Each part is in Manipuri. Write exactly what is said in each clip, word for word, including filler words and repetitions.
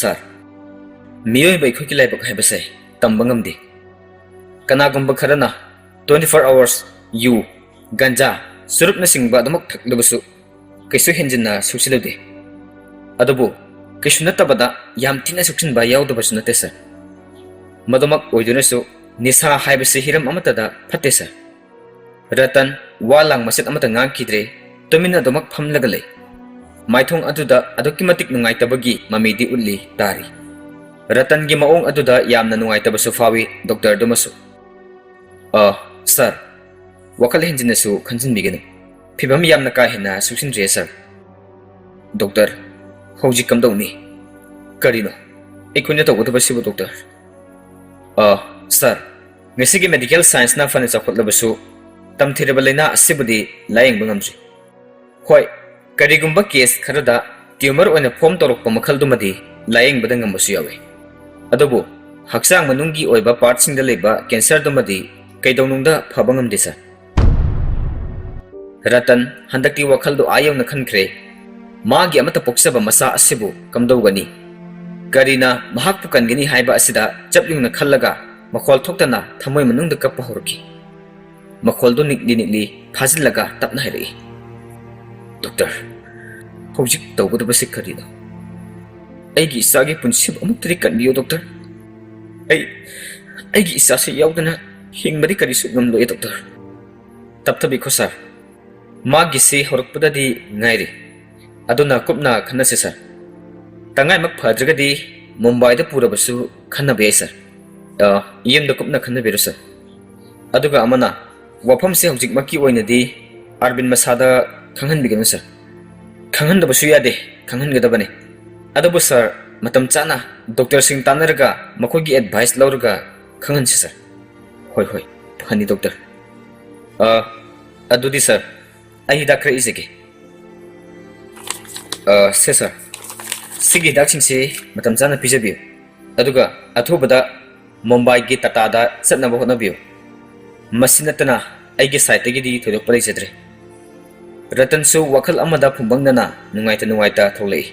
ꯁꯥꯔ, ꯃꯤꯑꯣꯏꯕ ꯑꯩꯈꯣꯏꯒꯤ ꯂꯥꯏꯕꯛ ꯍꯥꯏꯕꯁꯦ ꯇꯝꯕ ꯉꯝꯗꯦ꯫ ꯀꯅꯥꯒꯨꯝꯕ ꯈꯔꯅ twenty four hours ꯌꯨ, ꯒꯟꯖꯥ, ꯆꯨꯔꯨꯞꯅꯆꯤꯡꯕ ꯑꯗꯨꯃꯛ ꯊꯛꯂꯕꯁꯨ ꯀꯩꯁꯨ ꯍꯦꯟꯖꯤꯟꯅ ꯁꯣꯛꯆꯤꯜꯂꯨꯗꯦ꯫ ꯑꯗꯨꯕꯨ ꯀꯩꯁꯨ ꯅꯠꯇꯕꯗ ꯌꯥꯝ ꯊꯤꯅ ꯁꯣꯛꯆꯤꯟꯕ ꯌꯥꯎꯗꯕꯁꯨ ꯅꯠꯇꯦ, ꯁꯥꯔ꯫ ꯃꯗꯨꯃꯛ ꯑꯣꯏꯗꯨꯅꯁꯨ ꯅꯤꯁꯥ ꯍꯥꯏꯕꯁꯤ ꯍꯤꯔꯝ ꯑꯃꯠꯇꯗ ꯐꯠꯇꯦ, ꯁꯥꯔ꯫ ꯔꯇꯟ ꯋꯥ ꯂꯥꯡ ꯃꯆꯦꯠ ꯑꯃꯠꯇ ꯉꯥꯡꯈꯤꯗ꯭ꯔꯦ, ꯇꯨꯃꯤꯟꯅ ꯑꯗꯨꯃꯛ ꯐꯝꯂꯒ ꯂꯩ꯫ ꯃꯥꯏꯊꯣꯡ ꯑꯗꯨꯗ ꯑꯗꯨꯛꯀꯤ ꯃꯇꯤꯛ ꯅꯨꯡꯉꯥꯏꯇꯕꯒꯤ ꯃꯃꯤꯗꯤ ꯎꯠꯂꯤ ꯇꯥꯔꯤ꯫ ꯔꯇꯟꯒꯤ ꯃꯑꯣꯡ ꯑꯗꯨꯗ ꯌꯥꯝꯅ ꯅꯨꯡꯉꯥꯏꯇꯕꯁꯨ ꯐꯥꯎꯏ ꯗꯣꯛꯇꯔꯗꯨꯃꯁꯨ꯫ "ꯑ, ꯁꯥꯔ, ꯋꯥꯈꯜ ꯍꯦꯟꯖꯤꯟꯅꯁꯨ ꯈꯟꯖꯤꯟꯕꯤꯒꯅꯨ꯫ ꯐꯤꯚꯝ ꯌꯥꯝꯅ ꯀꯥ ꯍꯦꯟꯅ ꯁꯣꯛꯆꯤꯟꯗ꯭ꯔꯤꯌꯦ, ꯁꯥꯔ꯫" "ꯗꯣꯛꯇꯔ, ꯍꯧꯖꯤꯛ ꯀꯝꯗꯧꯅꯤ? ꯀꯔꯤꯅꯣ ꯑꯩꯈꯣꯏꯅ ꯇꯧꯒꯗꯕꯁꯤꯕꯨ, ꯗꯣꯛꯇꯔ?" "ꯑ, ꯁꯥꯔ, ꯉꯁꯤꯒꯤ ꯃꯦꯗꯤꯀꯦꯜ ꯁꯥꯏꯟꯁꯅ ꯐꯅ ꯆꯥꯎꯈꯠꯂꯕꯁꯨ, ꯇꯝꯊꯤꯔꯕ ꯂꯥꯏꯅꯥ ꯑꯁꯤꯕꯨꯗꯤ ꯂꯥꯌꯦꯡꯕ ꯉꯝꯗ꯭ꯔꯤ꯫ ꯍꯣꯏ, ꯀꯔꯤꯒꯨꯝꯕ ꯀꯦꯁ ꯈꯔꯗ ꯇ꯭ꯌꯨꯃꯔ ꯑꯣꯏꯅ ꯐꯣꯔꯝ ꯇꯧꯔꯛꯄ ꯃꯈꯜꯗꯨꯃꯗꯤ ꯂꯥꯌꯦꯡꯕꯗ ꯉꯝꯕꯁꯨ ꯌꯥꯎꯏ꯫ ꯑꯗꯨꯕꯨ ꯍꯛꯆꯥꯡ ꯃꯅꯨꯡꯒꯤ ꯑꯣꯏꯕ ꯄꯥꯔꯠꯁꯤꯡꯗ ꯂꯩꯕ ꯀꯦꯟꯁꯔꯗꯨꯃꯗꯤ ꯀꯩꯗꯧꯅꯨꯡꯗ ꯐꯕ ꯉꯝꯗꯦ, ꯁꯥꯔ꯫" "ꯔꯇꯟ, ꯍꯟꯗꯛꯇꯤ ꯋꯥꯈꯜꯗꯣ ꯑꯥ ꯌꯧꯅ ꯈꯟꯈ꯭ꯔꯦ꯫ ꯃꯥꯒꯤ ꯑꯃꯠꯇ ꯄꯣꯛꯆꯕ ꯃꯆꯥ ꯑꯁꯤꯕꯨ ꯀꯝꯗꯧꯒꯅꯤ? ꯀꯔꯤꯅ ꯃꯍꯥꯛꯄꯨ ꯀꯟꯒꯅꯤ ꯍꯥꯏꯕ ꯑꯁꯤꯗ ꯆꯞ ꯌꯨꯡꯅ ꯈꯜꯂꯒ ꯃꯈꯣꯜ ꯊꯣꯛꯇꯅ ꯊꯃꯣꯏ ꯃꯅꯨꯡꯗ ꯀꯞꯄ ꯍꯧꯔꯛꯈꯤ꯫" ꯃꯈꯣꯜꯗꯨ ꯅꯤꯛꯂꯤ ꯅꯤꯛꯂꯤ ꯐꯥꯖꯤꯜꯂꯒ ꯇꯞꯅ ꯍꯥꯏꯔꯛꯏ, "ꯗꯣꯛꯇꯔ, ꯍꯧꯖꯤꯛ ꯇꯧꯒꯗꯕꯁꯤ ꯀꯔꯤꯅꯣ? ꯑꯩꯒꯤ ꯏꯆꯥꯒꯤ ꯄꯨꯟꯁꯤꯕꯨ ꯑꯃꯨꯛꯇꯗꯤ ꯀꯟꯕꯤꯌꯨ, ꯗꯣꯛꯇꯔ꯫ ꯑꯩ, ꯑꯩꯒꯤ ꯏꯆꯥꯁꯤ ꯌꯥꯎꯗꯅ ꯍꯤꯡꯕꯗꯤ ꯀꯔꯤꯁꯨ ꯉꯝꯂꯣꯏ, ꯗꯣꯛꯇꯔ꯫ ꯇꯞꯊꯕꯤꯈꯣ, ꯁꯥꯔ꯫ ꯃꯥꯒꯤꯁꯤ ꯍꯧꯔꯛꯄꯗꯗꯤ ꯉꯥꯏꯔꯤ꯫ ꯑꯗꯨꯅ ꯀꯨꯞꯅ ꯈꯟꯅꯁꯤ, ꯁꯥꯔ꯫ ꯇꯉꯥꯏꯃꯛ ꯐꯗ꯭ꯔꯒꯗꯤ ꯃꯨꯝꯕꯥꯏꯗ ꯄꯨꯔꯕꯁꯨ ꯈꯟꯅꯕ ꯌꯥꯏ, ꯁꯥꯔ꯫ ꯑ, ꯌꯨꯝꯗ ꯀꯨꯞꯅ ꯈꯟꯅꯕꯤꯔꯣ, ꯁꯥꯔ꯫ ꯑꯗꯨꯒ ꯑꯃꯅ, ꯋꯥꯐꯝꯁꯦ ꯍꯧꯖꯤꯛꯃꯛꯀꯤ ꯑꯣꯏꯅꯗꯤ ꯑꯥꯔꯕꯤꯟ ꯃꯁꯥꯗ ꯈꯪꯍꯟꯕꯤꯒꯅꯨ, ꯁꯥꯔ꯫ ꯈꯪꯍꯟꯗꯕꯁꯨ ꯌꯥꯗꯦ, ꯈꯪꯍꯟꯒꯗꯕꯅꯤ꯫ ꯑꯗꯨꯕꯨ, ꯁꯥꯔ, ꯃꯇꯝ ꯆꯥꯅ ꯗꯣꯛꯇꯔꯁꯤꯡ ꯇꯥꯟꯅꯔꯒ ꯃꯈꯣꯏꯒꯤ ꯑꯦꯗꯚꯥꯏꯁ ꯂꯧꯔꯒ ꯈꯪꯍꯟꯁꯤ, ꯁꯥꯔ꯫" "ꯍꯣꯏ, ꯍꯣꯏ, ꯐꯅꯤ, ꯗꯣꯛꯇꯔ꯫ ꯑ, ꯑꯗꯨꯗꯤ, ꯁꯥꯔ, ꯑꯩ ꯍꯤꯗꯥꯛ ꯈꯔ ꯏꯖꯒꯦ꯫ ꯑ, ꯁꯦ, ꯁꯥꯔ, ꯁꯤꯒꯤ ꯍꯤꯗꯥꯛꯁꯤꯡꯁꯤ ꯃꯇꯝ ꯆꯥꯅ ꯄꯤꯖꯕꯤꯌꯨ, ꯑꯗꯨꯒ ꯑꯊꯨꯕꯗ ꯃꯨꯝꯕꯥꯏꯒꯤ ꯇꯥꯇꯥꯗ ꯆꯠꯅꯕ ꯍꯣꯠꯅꯕꯤꯌꯨ꯫ ꯃꯁꯤ ꯅꯠꯇꯅ ꯑꯩꯒꯤ ꯁꯥꯏꯠꯇꯒꯤꯗꯤ ꯊꯣꯏꯗꯣꯛꯄ ꯂꯩꯖꯗ꯭ꯔꯦ꯫" ꯔꯇꯟꯁꯨ ꯋꯥꯈꯜ ꯑꯃꯗ ꯐꯨꯝꯕꯪꯅꯅ ꯅꯨꯡꯉꯥꯏꯇ ꯅꯨꯡꯉꯥꯏꯇ ꯊꯣꯛꯂꯛꯏ꯫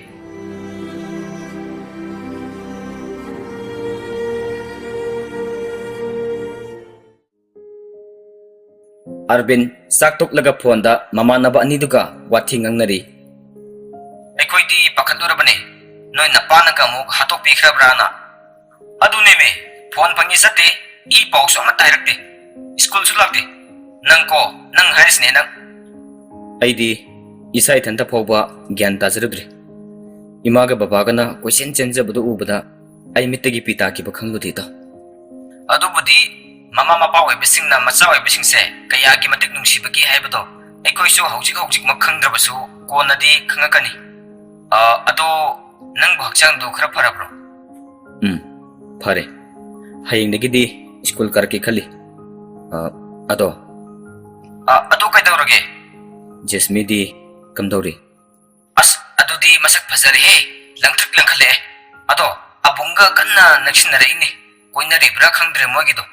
ꯑꯔꯕꯤꯟ ꯆꯥꯛ ꯇꯣꯛꯂꯒ ꯐꯣꯟꯗ ꯃꯃꯥꯟꯅꯕ ꯑꯅꯤꯗꯨꯒ ꯋꯥꯊꯤ ꯉꯥꯡꯅꯔꯤ꯫ ꯑꯩꯈꯣꯏꯗꯤ ꯄꯥꯈꯠꯂꯨꯔꯕꯅꯦ, ꯅꯣꯏ ꯅꯄꯥꯅꯒ ꯑꯃꯨꯛ ꯍꯥꯠꯇꯣꯛꯄꯤꯈ꯭ꯔꯕ꯭ꯔꯥꯅ꯫ ꯑꯗꯨꯅꯦꯃꯦ, ꯐꯣꯟ ꯐꯪꯉꯤ ꯆꯠꯇꯦ, ꯏ ꯄꯥꯎꯁꯨ ꯑꯃꯠꯇ ꯍꯥꯏꯔꯛꯇꯦ, ꯁ꯭ꯀꯨꯜꯁꯨ ꯂꯥꯛꯇꯦ꯫ ꯅꯪ ꯀꯣ, ꯅꯪ ꯍꯥꯏꯔꯤꯁꯤꯅꯦ ꯅꯪ꯫ ꯑꯩꯗꯤ ꯏꯁꯥ ꯏꯊꯟꯇ ꯐꯥꯎꯕ ꯒ꯭ꯌꯥꯟ ꯇꯥꯖꯔꯨꯗ꯭ꯔꯦ꯫ ꯏꯃꯥꯒ ꯕꯕꯥꯒꯅ ꯀꯣꯏꯆꯦꯟ ꯆꯦꯟꯖꯕꯗꯨ ꯎꯕꯗ ꯑꯩ ꯃꯤꯠꯇꯒꯤ ꯄꯤ ꯇꯥꯈꯤꯕ ꯈꯪꯂꯨꯗꯦꯗꯣ꯫ ꯑꯗꯨꯕꯨꯗꯤ ꯃꯃꯥ ꯃꯄꯥ ꯑꯣꯏꯕꯁꯤꯡꯅ ꯃꯆꯥ ꯑꯣꯏꯕꯁꯤꯡꯁꯦ ꯀꯌꯥꯒꯤ ꯃꯇꯤꯛ ꯅꯨꯡꯁꯤꯕꯒꯦ ꯍꯥꯏꯕꯗꯣ ꯑꯩꯈꯣꯏꯁꯨ ꯍꯧꯖꯤꯛ ꯍꯧꯖꯤꯛꯃꯛ ꯈꯪꯗ꯭ꯔꯕꯁꯨ ꯀꯣꯟꯅꯗꯤ ꯈꯪꯉꯛꯀꯅꯤ꯫ ꯑ, ꯑꯗꯣ ꯅꯪꯕꯨ ꯍꯛꯆꯥꯡꯗꯨ ꯈꯔ ꯐꯔꯕ꯭ꯔꯣ? ꯎꯝ, ꯐꯔꯦ꯫ ꯍꯌꯦꯡꯗꯒꯤꯗꯤ ꯁ꯭ꯀꯨꯜ ꯀꯥꯔꯛꯀꯦ ꯈꯜꯂꯤ꯫ ꯑ, ꯑꯗꯣ꯫ ꯑ, ꯑꯗꯨ ꯀꯩꯗꯧꯔꯒꯦ? ꯖꯦꯁꯃꯤꯗꯤ ꯀꯝꯗꯧꯔꯤ? ꯑꯁ, ꯑꯗꯨꯗꯤ ꯃꯁꯛ ꯐꯖꯔꯦꯍꯦ, ꯂꯪꯇ꯭ꯔꯤꯛ ꯂꯪꯈꯠꯂꯛꯑꯦ꯫ ꯑꯗꯣ ꯑꯕꯨꯡꯒ ꯀꯟꯅ ꯅꯛꯁꯤꯟꯅꯔꯛꯏꯅꯦ, ꯀꯣꯏꯅꯔꯤꯕ꯭ꯔꯥ ꯈꯪꯗ꯭ꯔꯦ ꯃꯣꯏꯒꯤꯗꯣ꯫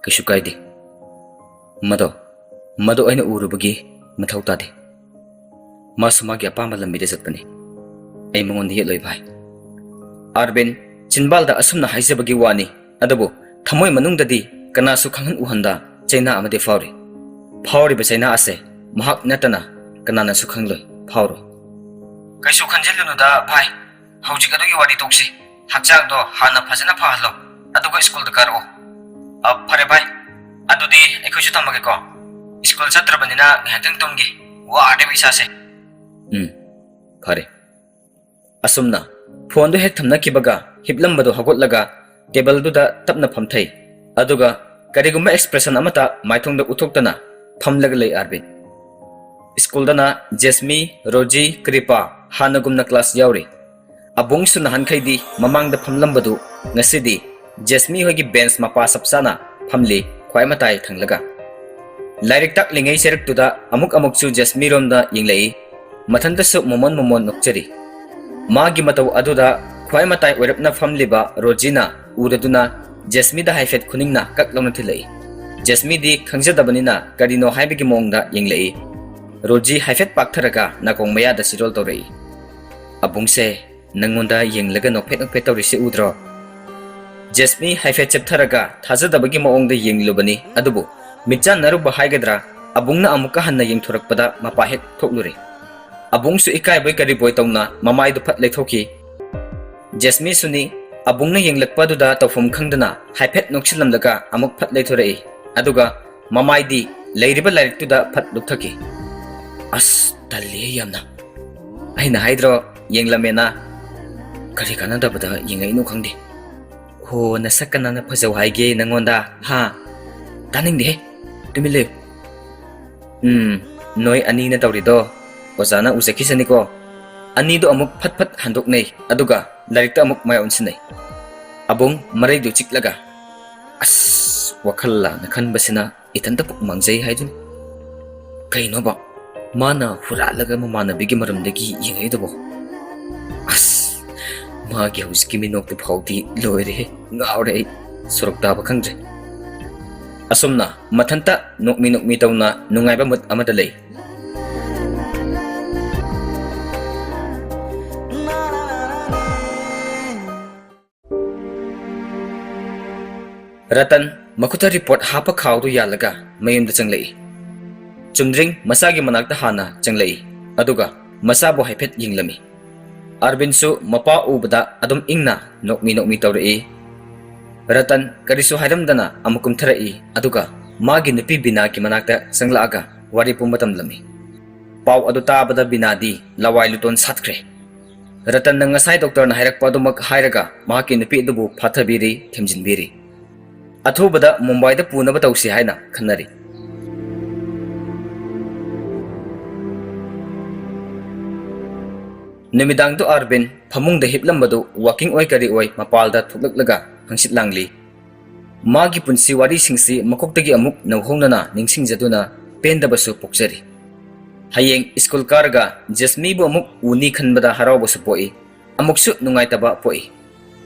ꯀꯩꯁꯨ ꯀꯥꯏꯗꯦ꯫ ꯃꯗꯣ, ꯃꯗꯣ ꯑꯩꯅ ꯎꯔꯨꯕꯒꯤ ꯃꯊꯧ ꯇꯥꯗꯦ꯫ ꯃꯥꯁꯨ ꯃꯥꯒꯤ ꯑꯄꯥꯝꯕ ꯂꯝꯕꯤꯗ ꯆꯠꯄꯅꯤ꯫ ꯑꯩ ꯃꯉꯣꯟꯗ ꯌꯦꯠꯂꯣꯏ ꯚꯥꯏ꯫ ꯑꯥꯔꯕꯤꯟ ꯆꯤꯟꯕꯥꯜꯗ ꯑꯁꯨꯝꯅ ꯍꯥꯏꯖꯕꯒꯤ ꯋꯥꯅꯤ, ꯑꯗꯨꯕꯨ ꯊꯃꯣꯏ ꯃꯅꯨꯡꯗꯗꯤ ꯀꯅꯥꯁꯨ ꯈꯪꯍꯟ ꯎꯍꯟꯗ ꯆꯩꯅꯥ ꯑꯃꯗꯤ ꯐꯥꯎꯔꯤ꯫ ꯐꯥꯎꯔꯤꯕ ꯆꯩꯅꯥ ꯑꯁꯦ ꯃꯍꯥꯛ ꯅꯠꯇꯅ ꯀꯅꯥꯅꯁꯨ ꯈꯪꯂꯣꯏ, ꯐꯥꯎꯔꯣꯏ꯫ ꯀꯩꯁꯨ ꯈꯟꯖꯤꯜꯂꯨꯅꯨꯗ ꯚꯥꯏ, ꯍꯧꯖꯤꯛ ꯑꯗꯨꯒꯤ ꯋꯥꯔꯤ ꯇꯣꯛꯁꯤ꯫ ꯍꯛꯆꯥꯡꯗꯣ ꯍꯥꯟꯅ ꯐꯖꯅ ꯐꯍꯜꯂꯣ, ꯑꯗꯨꯒ ꯁ꯭ꯀꯨꯜꯗ ꯀꯥꯔꯛꯑꯣ꯫ ꯑ, ꯐꯔꯦ ꯚꯥꯏ, ꯑꯗꯨꯗꯤ ꯑꯩꯈꯣꯏꯁꯨ ꯊꯝꯃꯒꯦꯀꯣ꯫ ꯁ꯭ꯀꯨꯜ ꯆꯠꯇ꯭ꯔꯕꯅꯤꯅ ꯉꯥꯏꯍꯥꯛꯇꯪ ꯇꯨꯝꯒꯦ, ꯋꯥꯔꯦꯕ ꯏꯁꯥꯁꯦ꯫ ꯎꯝ, ꯐꯔꯦ꯫ ꯑꯁꯨꯝꯅ ꯐꯣꯟꯗꯨ ꯍꯦꯛ ꯊꯝꯅꯈꯤꯕꯒ ꯍꯤꯞꯂꯝꯕꯗꯨ ꯍꯧꯒꯠꯂꯒ ꯇꯦꯕꯜꯗꯨꯗ ꯇꯞꯅ ꯐꯝꯊꯩ꯫ ꯑꯗꯨꯒ ꯀꯔꯤꯒꯨꯝꯕ ꯑꯦꯛꯁꯄ꯭ꯔꯦꯁꯟ ꯑꯃꯠꯇ ꯃꯥꯏꯊꯣꯡꯗ ꯎꯠꯊꯣꯛꯇꯅ ꯐꯝꯂꯒ ꯂꯩ ꯑꯥꯔꯕꯤꯟ꯫ ꯁ꯭ꯀꯨꯜꯗꯅ ꯖꯦꯁꯃꯤ, ꯔꯣꯖꯤ, ꯀ꯭ꯔꯤꯄꯥ ꯍꯥꯟꯅꯒꯨꯝꯅ ꯀ꯭ꯂꯥꯁ ꯌꯥꯎꯔꯤ꯫ ꯑꯕꯨꯡꯁꯨ ꯅꯍꯥꯟꯈꯩꯗꯤ ꯃꯃꯥꯡꯗ ꯐꯝꯂꯝꯕꯗꯨ ꯉꯁꯤꯗꯤ ꯖꯦꯁꯃꯤ ꯍꯣꯏꯒꯤ ꯕꯦꯟꯁ ꯃꯄꯥ ꯆꯞ ꯆꯥꯅ ꯐꯝꯂꯤ, ꯈ꯭ꯋꯥꯏ ꯃꯇꯥꯏ ꯊꯪꯂꯒ꯫ ꯂꯥꯏꯔꯤꯛ ꯇꯥꯛꯂꯤꯉꯩ ꯆꯩꯔꯛꯇꯨꯗ ꯑꯃꯨꯛ ꯑꯃꯨꯛꯁꯨ ꯖꯦꯁꯃꯤꯔꯣꯝꯗ ꯌꯦꯡꯂꯛꯏ꯫ ꯃꯊꯟꯇꯁꯨ ꯃꯣꯃꯣꯟ ꯃꯣꯃꯣꯟ ꯅꯣꯛꯆꯔꯤ꯫ ꯃꯥꯒꯤ ꯃꯇꯧ ꯑꯗꯨꯗ ꯈ꯭ꯋꯥꯏ ꯃꯇꯥꯏ ꯑꯣꯏꯔꯞꯅ ꯐꯝꯂꯤꯕ ꯔꯣꯖꯤꯅ ꯎꯔꯗꯨꯅ ꯖꯦꯁꯃꯤꯗ ꯍꯥꯏꯐꯦꯠ ꯈꯨꯅꯤꯡꯅ ꯀꯛ ꯂꯥꯎꯅ ꯊꯤꯜꯂꯛꯏ꯫ ꯖꯦꯁꯃꯤꯗꯤ ꯈꯪꯖꯗꯕꯅꯤꯅ ꯀꯔꯤꯅꯣ ꯍꯥꯏꯕꯒꯤ ꯃꯑꯣꯡꯗ ꯌꯦꯡꯂꯛꯏ꯫ ꯔꯣꯖꯤ ꯍꯥꯏꯐꯦꯠ ꯄꯥꯛꯊꯔꯒ ꯅꯥꯀꯣꯡ ꯃꯌꯥꯗ ꯆꯤꯔꯣꯜ ꯇꯧꯔꯛꯏ꯫ "ꯑꯕꯨꯡꯁꯦ ꯅꯪꯉꯣꯟꯗ ꯌꯦꯡꯂꯒ ꯅꯣꯛꯐꯦꯠ ꯅꯣꯛꯐꯦꯠ ꯇꯧꯔꯤꯁꯦ ꯎꯗ꯭ꯔꯣ?" ꯖꯦꯁꯃꯤ ꯍꯥꯏꯐꯦꯠ ꯆꯦꯞꯊꯔꯒ ꯊꯥꯖꯗꯕꯒꯤ ꯃꯑꯣꯡꯗ ꯌꯦꯡꯂꯨꯕꯅꯤ, ꯑꯗꯨꯕꯨ ꯃꯤꯠꯆꯥꯟꯅꯔꯨꯕ ꯍꯥꯏꯒꯗ꯭ꯔꯥ, ꯑꯕꯨꯡꯅ ꯑꯃꯨꯛꯀ ꯍꯟꯅ ꯌꯦꯡꯊꯣꯔꯛꯄꯗ ꯃꯄꯥ ꯍꯦꯛ ꯊꯣꯛꯂꯨꯔꯦ꯫ ꯑꯕꯨꯡꯁꯨ ꯏꯀꯥꯏꯕꯣꯏ ꯀꯔꯤꯕꯣꯏ ꯇꯧꯅ ꯃꯃꯥꯏꯗꯨ ꯐꯠ ꯂꯩꯊꯣꯛꯈꯤ꯫ ꯖꯦꯁꯃꯤꯁꯨꯅꯤ, ꯑꯕꯨꯡꯅ ꯌꯦꯡꯂꯛꯄꯗꯨꯗ ꯇꯧꯐꯝ ꯈꯪꯗꯅ ꯍꯥꯏꯐꯦꯠ ꯅꯣꯛꯁꯤꯜꯂꯝꯂꯒ ꯑꯃꯨꯛ ꯐꯠ ꯂꯩꯊꯣꯔꯛꯏ꯫ ꯑꯗꯨꯒ ꯃꯃꯥꯏꯗꯤ ꯂꯩꯔꯤꯕ ꯂꯥꯏꯔꯤꯛꯇꯨꯗ ꯐꯠ ꯂꯨꯞꯊꯈꯤ꯫ "ꯑꯁ, ꯇꯜꯂꯤꯍꯦ ꯌꯥꯝꯅ꯫ ꯑꯩꯅ ꯍꯥꯏꯗ꯭ꯔꯣ, ꯌꯦꯡꯂꯝꯃꯦꯅ? ꯀꯔꯤ ꯀꯥꯟꯅꯗꯕꯗ ꯌꯦꯡꯉꯛꯏꯅꯣ ꯈꯪꯗꯦ꯫ ꯍꯣ, ꯅꯁꯛ ꯀꯅꯥꯅ ꯐꯖꯧ ꯍꯥꯏꯒꯦ ꯅꯪꯉꯣꯟꯗ, ꯍꯥ? ꯇꯥꯅꯤꯡꯗꯦꯍꯦ, ꯇꯨꯃꯤꯟ ꯂꯩꯌꯨ꯫ ꯎꯝ, ꯅꯣꯏ ꯑꯅꯤꯅ ꯇꯧꯔꯤꯗꯣ ꯑꯣꯖꯥꯅ ꯎꯖꯈꯤꯁꯅꯤꯀꯣ꯫ ꯑꯅꯤꯗꯣ ꯑꯃꯨꯛ ꯐꯠ ꯐꯠ ꯍꯟꯗꯣꯛꯅꯩ, ꯑꯗꯨꯒ ꯂꯥꯏꯔꯤꯛꯇ ꯑꯃꯨꯛ ꯃꯥꯏ ꯑꯣꯟꯁꯤꯟꯅꯩ꯫ ꯑꯕꯨꯡ ꯃꯔꯩꯗꯨ ꯆꯤꯛꯂꯒ, "ꯑꯁ, ꯋꯥꯈꯜ ꯂꯥꯟꯅ ꯈꯟꯕꯁꯤꯅ ꯏꯊꯟꯇ ꯄꯨꯛ ꯃꯥꯡꯖꯩ ꯍꯥꯏꯗꯨꯅꯤ꯫ ꯀꯩꯅꯣꯕ ꯃꯥꯅ ꯍꯨꯔꯥꯜꯂꯒ ꯃꯃꯥꯟꯅꯕꯤꯒꯤ ꯃꯔꯝꯗꯒꯤ ꯌꯦꯡꯉꯛꯏꯗꯨꯕꯣ? ꯑꯁ, ꯃꯥꯒꯤ ꯍꯧꯖꯤꯛꯀꯤ ꯃꯤꯅꯣꯛꯇꯨ ꯐꯥꯎꯗꯤ ꯂꯣꯏꯔꯦꯍꯦ, ꯉꯥꯎꯔꯦ ꯑꯩ, ꯁꯣꯔꯣꯛ ꯇꯥꯕ ꯈꯪꯗ꯭ꯔꯦ꯫" ꯑꯁꯨꯝꯅ ꯃꯊꯟꯇ ꯅꯣꯛꯃꯤ ꯅꯣꯛꯃꯤ ꯇꯧꯅ ꯅꯨꯡꯉꯥꯏꯕ ꯃꯨꯠ ꯑꯃꯗ ꯂꯩ꯫ ꯔꯇꯟ ꯃꯈꯨꯠꯇ ꯔꯤꯄꯣꯔꯠ ꯍꯥꯞꯄ ꯈꯥꯎꯗꯨ ꯌꯥꯜꯂꯒ ꯃꯌꯨꯝꯗ ꯆꯪꯂꯛꯏ꯫ ꯆꯨꯝꯗ꯭ꯔꯤꯡ ꯃꯆꯥꯒꯤ ꯃꯅꯥꯛꯇ ꯍꯥꯟꯅ ꯆꯪꯂꯛꯏ, ꯑꯗꯨꯒ ꯃꯆꯥꯕꯨ ꯍꯥꯏꯐꯦꯠ ꯌꯦꯡꯂꯝꯃꯤ꯫ ꯑꯔꯕꯤꯟꯁꯨ ꯃꯄꯥ ꯎꯕꯗ ꯑꯗꯨꯝ ꯏꯪꯅ ꯅꯣꯛꯃꯤ ꯅꯣꯛꯃꯤ ꯇꯧꯔꯛꯏ꯫ ꯔꯇꯟ ꯀꯔꯤꯁꯨ ꯍꯥꯏꯔꯝꯗꯅ ꯑꯃꯨꯛ ꯀꯨꯝꯊꯔꯛꯏ, ꯑꯗꯨꯒ ꯃꯥꯒꯤ ꯅꯨꯄꯤ ꯕꯤꯅꯥꯒꯤ ꯃꯅꯥꯛꯇ ꯆꯪꯂꯛꯑꯒ ꯋꯥꯔꯤ ꯄꯨꯝꯕ ꯇꯝꯂꯝꯃꯤ꯫ ꯄꯥꯎ ꯑꯗꯨ ꯇꯥꯕꯗ ꯕꯤꯅꯥꯗꯤ ꯂꯋꯥꯏ ꯂꯨꯇꯣꯟ ꯁꯥꯠꯈ꯭ꯔꯦ꯫ ꯔꯇꯟꯅ ꯉꯁꯥꯏ ꯗꯣꯛꯇꯔꯅ ꯍꯥꯏꯔꯛꯄ ꯑꯗꯨꯃꯛ ꯍꯥꯏꯔꯒ ꯃꯍꯥꯛꯀꯤ ꯅꯨꯄꯤ ꯑꯗꯨꯕꯨ ꯐꯥꯊꯕꯤꯔꯤ, ꯊꯦꯝꯖꯤꯟꯕꯤꯔꯤ꯫ ꯑꯊꯨꯕꯗ ꯃꯨꯝꯕꯥꯏꯗ ꯄꯨꯅꯕ ꯇꯧꯁꯤ ꯍꯥꯏꯅ ꯈꯟꯅꯔꯤ꯫ ꯅꯨꯃꯤꯗꯥꯡꯗꯨ ꯑꯥꯔꯕꯤꯟ ꯐꯃꯨꯡꯗ ꯍꯤꯞꯂꯝꯕꯗꯨ ꯋꯥꯀꯤꯡ ꯑꯣꯏ ꯀꯔꯤ ꯑꯣꯏ ꯃꯄꯥꯜꯗ ꯊꯣꯛꯂꯛꯂꯒ ꯍꯪꯆꯤꯠ ꯂꯥꯡꯂꯤ꯫ ꯃꯥꯒꯤ ꯄꯨꯟꯁꯤ ꯋꯥꯔꯤꯁꯤꯡꯁꯤ ꯃꯀꯣꯛꯇꯒꯤ ꯑꯃꯨꯛ ꯅꯧꯍꯧꯅꯅ ꯅꯤꯡꯁꯤꯡꯖꯗꯨꯅ ꯄꯦꯟꯗꯕꯁꯨ ꯄꯣꯛꯆꯔꯤ꯫ ꯍꯌꯦꯡ ꯁ꯭ꯀꯨꯜ ꯀꯥꯔꯒ ꯖꯦꯁꯃꯤꯕꯨ ꯑꯃꯨꯛ ꯎꯅꯤ ꯈꯟꯕꯗ ꯍꯔꯥꯎꯕꯁꯨ ꯄꯣꯛꯏ, ꯑꯃꯨꯛꯁꯨ ꯅꯨꯡꯉꯥꯏꯇꯕ ꯄꯣꯛꯏ꯫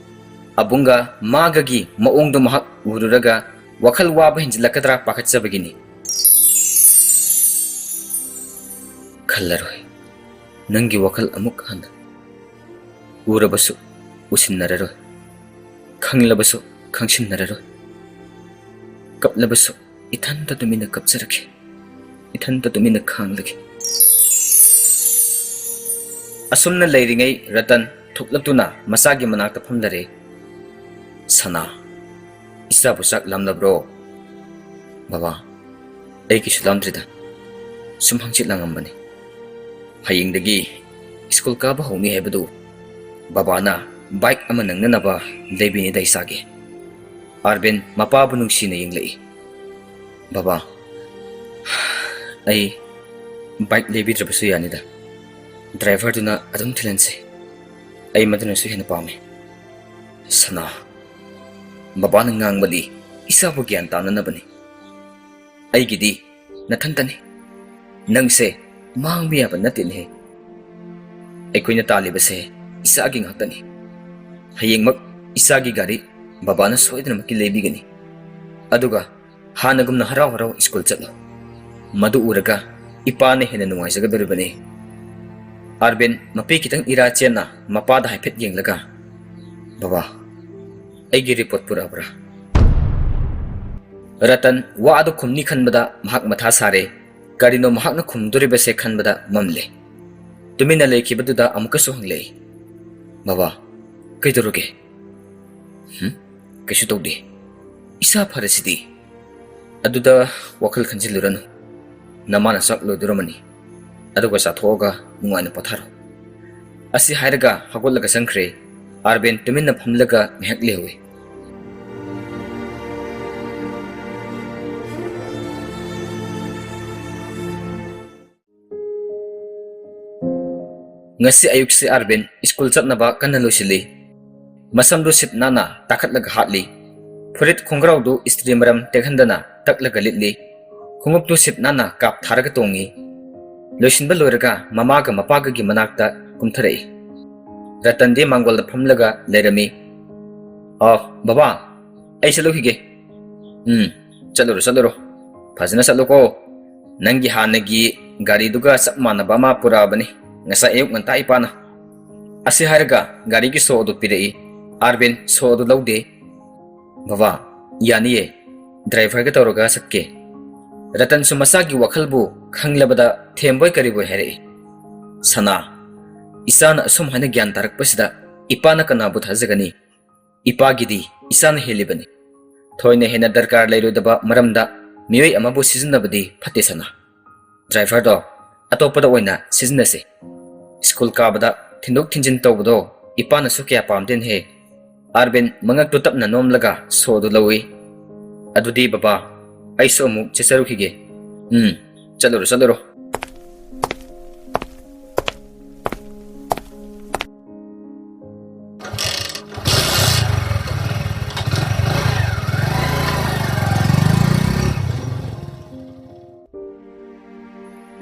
ꯑꯕꯨꯡꯒ ꯃꯥꯒꯒꯤ ꯃꯑꯣꯡꯗꯨ ꯃꯍꯥꯛ ꯎꯔꯨꯔꯒ ꯋꯥꯈꯜ ꯋꯥꯕ ꯍꯦꯟꯖꯤꯜꯂꯛꯀꯗ꯭ꯔꯥ ꯄꯥꯈꯠꯆꯕꯒꯤꯅꯤ꯫ "ꯈꯜꯂꯔꯣꯏ, ꯅꯪꯒꯤ ꯋꯥꯈꯜ ꯑꯃꯨꯛ ꯍꯟꯅ ꯎꯔꯕꯁꯨ ꯎꯁꯤꯟꯅꯔꯔꯣꯏ꯫ ꯈꯪꯂꯕꯁꯨ ꯈꯪꯁꯤꯟꯅꯔꯔꯣꯏ꯫ ꯀꯞꯂꯕꯁꯨ ꯏꯊꯟꯇ ꯇꯨꯃꯤꯟꯅ ꯀꯞꯆꯔꯒꯦ, ꯏꯊꯟꯇ ꯇꯨꯃꯤꯟꯅ ꯈꯥꯡꯂꯒꯦ꯫ ꯑꯁꯨꯝꯅ ꯂꯩꯔꯤꯉꯩ ꯔꯇꯟ ꯊꯣꯛꯂꯛꯇꯨꯅ ꯃꯆꯥꯒꯤ ꯃꯅꯥꯛꯇ ꯐꯝꯂꯔꯦ꯫ "ꯁꯅꯥ, ꯏꯆꯥꯕꯨ ꯆꯥꯛ ꯂꯥꯝꯂꯕ꯭ꯔꯣ?" "ꯕꯕꯥ, ꯑꯩ ꯀꯩꯁꯨ ꯂꯥꯝꯗ꯭ꯔꯤꯗ, ꯁꯨꯝ ꯍꯪꯆꯤꯠ ꯂꯥꯡꯉꯝꯕꯅꯤ꯫ ꯍꯌꯦꯡꯗꯒꯤ ꯁ꯭ꯀꯨꯜ ꯀꯥꯕ ꯍꯧꯅꯤ ꯍꯥꯏꯕꯗꯨ ꯕꯕꯥꯅ ꯕꯥꯏꯛ ꯑꯃ ꯅꯪꯅꯅꯕ ꯂꯩꯕꯤꯅꯤꯗ ꯏꯆꯥꯒꯤ꯫" ꯑꯥꯔꯕꯤꯟ ꯃꯄꯥꯕꯨ ꯅꯨꯡꯁꯤꯅ ꯌꯦꯡꯂꯛꯏ꯫ "ꯕꯕꯥ, ꯑꯩ ꯕꯥꯏꯛ ꯂꯩꯕꯤꯗ꯭ꯔꯕꯁꯨ ꯌꯥꯅꯤꯗ꯫ ꯗ꯭ꯔꯥꯏꯚꯔꯗꯨꯅ ꯑꯗꯨꯝ ꯊꯤꯜꯍꯟꯁꯤ꯫ ꯑꯩ ꯃꯗꯨꯅꯁꯨ ꯍꯦꯟꯅ ꯄꯥꯝꯃꯤ꯫" "ꯁꯅꯥ, ꯕꯕꯥꯅ ꯉꯥꯡꯕꯗꯤ ꯏꯆꯥꯕꯨ ꯒ꯭ꯌꯥꯟ ꯇꯥꯅꯅꯕꯅꯤ꯫ ꯑꯩꯒꯤꯗꯤ ꯅꯊꯟꯇꯅꯤ꯫ ꯅꯪꯁꯦ ꯃꯥꯡꯕ ꯌꯥꯕ ꯅꯠꯇꯦꯅꯦꯍꯦ꯫ ꯑꯩꯈꯣꯏꯅ ꯇꯥꯜꯂꯤꯕꯁꯦ ꯏꯆꯥꯒꯤ ꯉꯥꯛꯇꯅꯤ꯫ ꯍꯌꯦꯡꯃꯛ ꯏꯆꯥꯒꯤ ꯒꯥꯔꯤ ꯕꯕꯥꯅ ꯁꯣꯏꯗꯅꯃꯛꯀꯤ ꯂꯩꯕꯤꯒꯅꯤ꯫ ꯑꯗꯨꯒ ꯍꯥꯟꯅꯒꯨꯝꯅ ꯍꯔꯥꯎ ꯍꯔꯥꯎ ꯁ꯭ꯀꯨꯜ ꯆꯠꯂꯨ꯫ ꯃꯗꯨ ꯎꯔꯒ ꯏꯄꯥꯅ ꯍꯦꯟꯅ ꯅꯨꯡꯉꯥꯏꯖꯒꯗꯧꯔꯤꯕꯅꯤ꯫" ꯑꯥꯔꯕꯤꯟ ꯃꯄꯤ ꯈꯤꯇꯪ ꯏꯔꯥ ꯆꯦꯟꯅ ꯃꯄꯥꯗ ꯍꯥꯏꯐꯦꯠ ꯌꯦꯡꯂꯒ, "ꯕꯕꯥ, ꯑꯩꯒꯤ ꯔꯤꯄꯣꯔꯠ ꯄꯨꯔꯛꯑꯕ꯭ꯔꯥ?" ꯔꯇꯟ ꯋꯥ ꯑꯗꯨ ꯈꯨꯝꯅꯤ ꯈꯟꯕꯗ ꯃꯍꯥꯛ ꯃꯊꯥ ꯁꯥꯔꯦ꯫ ꯀꯔꯤꯅꯣ ꯃꯍꯥꯛꯅ ꯈꯨꯝꯗꯣꯔꯤꯕꯁꯦ ꯈꯟꯕꯗ ꯃꯝꯂꯦ꯫ ꯇꯨꯃꯤꯟꯅ ꯂꯩꯈꯤꯕꯗꯨꯗ ꯑꯃꯨꯛꯀꯁꯨ ꯍꯪꯂꯛꯏ, "ꯕꯕꯥ, ꯀꯩꯗꯧꯔꯒꯦ?" "ꯍꯨꯝ? ꯀꯩꯁꯨ ꯇꯧꯗꯦ꯫ ꯏꯁꯥ ꯐꯔꯁꯤꯗꯤ꯫" "ꯑꯗꯨꯗ ꯋꯥꯈꯜ ꯈꯟꯖꯤꯜꯂꯨꯔꯅꯨ꯫ ꯅꯃꯥꯅ ꯆꯥꯛ ꯂꯣꯏꯗꯣꯔꯝꯃꯅꯤ꯫ ꯑꯗꯨꯒ ꯆꯥꯊꯣꯛꯑꯒ ꯅꯨꯡꯉꯥꯏꯅ ꯄꯣꯊꯥꯔꯣ꯫" ꯑꯁꯤ ꯍꯥꯏꯔꯒ ꯍꯧꯒꯠꯂꯒ ꯆꯪꯈ꯭ꯔꯦ꯫ ꯑꯥꯔꯕꯤꯟ ꯇꯨꯃꯤꯟꯅ ꯐꯝꯂꯒ ꯉꯥꯏꯍꯥꯛ ꯂꯩꯍꯧꯏ꯫ ꯉꯁꯤ ꯑꯌꯨꯛꯁꯤ ꯑꯥꯔꯕꯤꯟ ꯁ꯭ꯀꯨꯜ ꯆꯠꯅꯕ ꯀꯟꯅ ꯂꯣꯏꯁꯤꯜꯂꯤ꯫ ꯃꯁꯝꯗꯨ ꯁꯤꯠ ꯅꯥꯟꯅ ꯇꯥꯈꯠꯂꯒ ꯍꯥꯠꯂꯤ꯫ ꯐꯨꯔꯤꯠ ꯈꯣꯡꯒ꯭ꯔꯥꯎꯗꯨ ꯏꯁꯇ꯭ꯔꯤ ꯃꯔꯝ ꯇꯦꯛꯍꯟꯗꯅ ꯇꯛꯂꯒ ꯂꯤꯠꯂꯤ꯫ ꯈꯣꯡꯎꯞꯇꯨ ꯁꯤꯠ ꯅꯥꯟꯅ ꯀꯥꯞ ꯊꯥꯔꯒ ꯇꯣꯡꯉꯤ꯫ ꯂꯣꯏꯁꯤꯟꯕ ꯂꯣꯏꯔꯒ ꯃꯃꯥꯒ ꯃꯄꯥꯒꯒꯤ ꯃꯅꯥꯛꯇ ꯀꯨꯝꯊꯔꯛꯏ꯫ ꯔꯇꯟꯗꯤ ꯃꯥꯡꯒꯣꯜꯗ ꯐꯝꯂꯒ ꯂꯩꯔꯝꯃꯤ꯫ "ꯑꯣ, ꯕꯕꯥ, ꯑꯩ ꯆꯠꯂꯨꯈꯤꯒꯦ꯫" "ꯎꯝ, ꯆꯠꯂꯨꯔꯣ, ꯆꯠꯂꯨꯔꯣ꯫ ꯐꯖꯅ ꯆꯠꯂꯨꯀꯣ꯫ ꯅꯪꯒꯤ ꯍꯥꯟꯅꯒꯤ ꯒꯥꯔꯤꯗꯨꯒ ꯆꯞ ꯃꯥꯟꯅꯕ ꯑꯃ ꯄꯨꯔꯛꯑꯕꯅꯤ ꯉꯁꯥꯏ ꯑꯌꯨꯛ ꯉꯟꯇꯥ ꯏꯄꯥꯅ꯫" ꯑꯁꯤ ꯍꯥꯏꯔꯒ ꯒꯥꯔꯤꯒꯤ ꯁꯣ ꯑꯗꯨ ꯄꯤꯔꯛꯏ꯫ ꯑꯥꯔꯕꯤꯟ ꯁꯣ ꯑꯗꯨ ꯂꯧꯗꯦ꯫ "ꯕꯕꯥ, ꯌꯥꯅꯤꯌꯦ, ꯗ꯭ꯔꯥꯏꯚꯔꯒ ꯇꯧꯔꯒ ꯆꯠꯀꯦ꯫" ꯔꯇꯟꯁꯨ ꯃꯆꯥꯒꯤ ꯋꯥꯈꯜꯕꯨ ꯈꯪꯂꯕꯗ ꯊꯦꯝꯕꯣꯏ ꯀꯔꯤꯕꯣꯏ ꯍꯥꯏꯔꯛꯏ꯫ "ꯁꯅꯥ, ꯏꯆꯥꯅ ꯑꯁꯨꯝ ꯍꯥꯏꯅ ꯒ꯭ꯌꯥꯟ ꯇꯥꯔꯛꯄꯁꯤꯗ ꯏꯄꯥꯅ ꯀꯅꯥꯕꯨ ꯊꯥꯖꯒꯅꯤ? ꯏꯄꯥꯒꯤꯗꯤ ꯏꯆꯥꯅ ꯍꯦꯜꯂꯤꯕꯅꯤ꯫ ꯊꯣꯏꯅ ꯍꯦꯟꯅ ꯗꯔꯀꯥꯔ ꯂꯩꯔꯣꯏꯗꯕ ꯃꯔꯝꯗ ꯃꯤꯑꯣꯏ ꯑꯃꯕꯨ ꯁꯤꯖꯤꯟꯅꯕꯗꯤ ꯐꯠꯇꯦ ꯁꯅꯥ꯫ ꯗ꯭ꯔꯥꯏꯚꯔꯗꯣ ꯑꯇꯣꯞꯄꯗ ꯑꯣꯏꯅ ꯁꯤꯖꯤꯟꯅꯁꯦ꯫ ꯁ꯭ꯀꯨꯜ ꯀꯥꯕꯗ ꯊꯤꯟꯗꯣꯛ ꯊꯤꯟꯖꯤꯟ ꯇꯧꯕꯗꯣ ꯏꯄꯥꯅꯁꯨ ꯀꯌꯥ ꯄꯥꯝꯗꯦꯅꯦꯍꯦ꯫" ꯑꯥꯔꯕꯤꯟ ꯃꯉꯛꯇꯨ ꯇꯞꯅ ꯅꯣꯝꯂꯒ ꯁꯣꯗꯨ ꯂꯧꯏ꯫ "ꯑꯗꯨꯗꯤ ꯕꯕꯥ, ꯑꯩꯁꯨ ꯑꯃꯨꯛ ꯆꯠꯆꯔꯨꯈꯤꯒꯦ꯫" "ꯎꯝ, ꯆꯠꯂꯨꯔꯣ, ꯆꯠꯂꯨꯔꯣ꯫"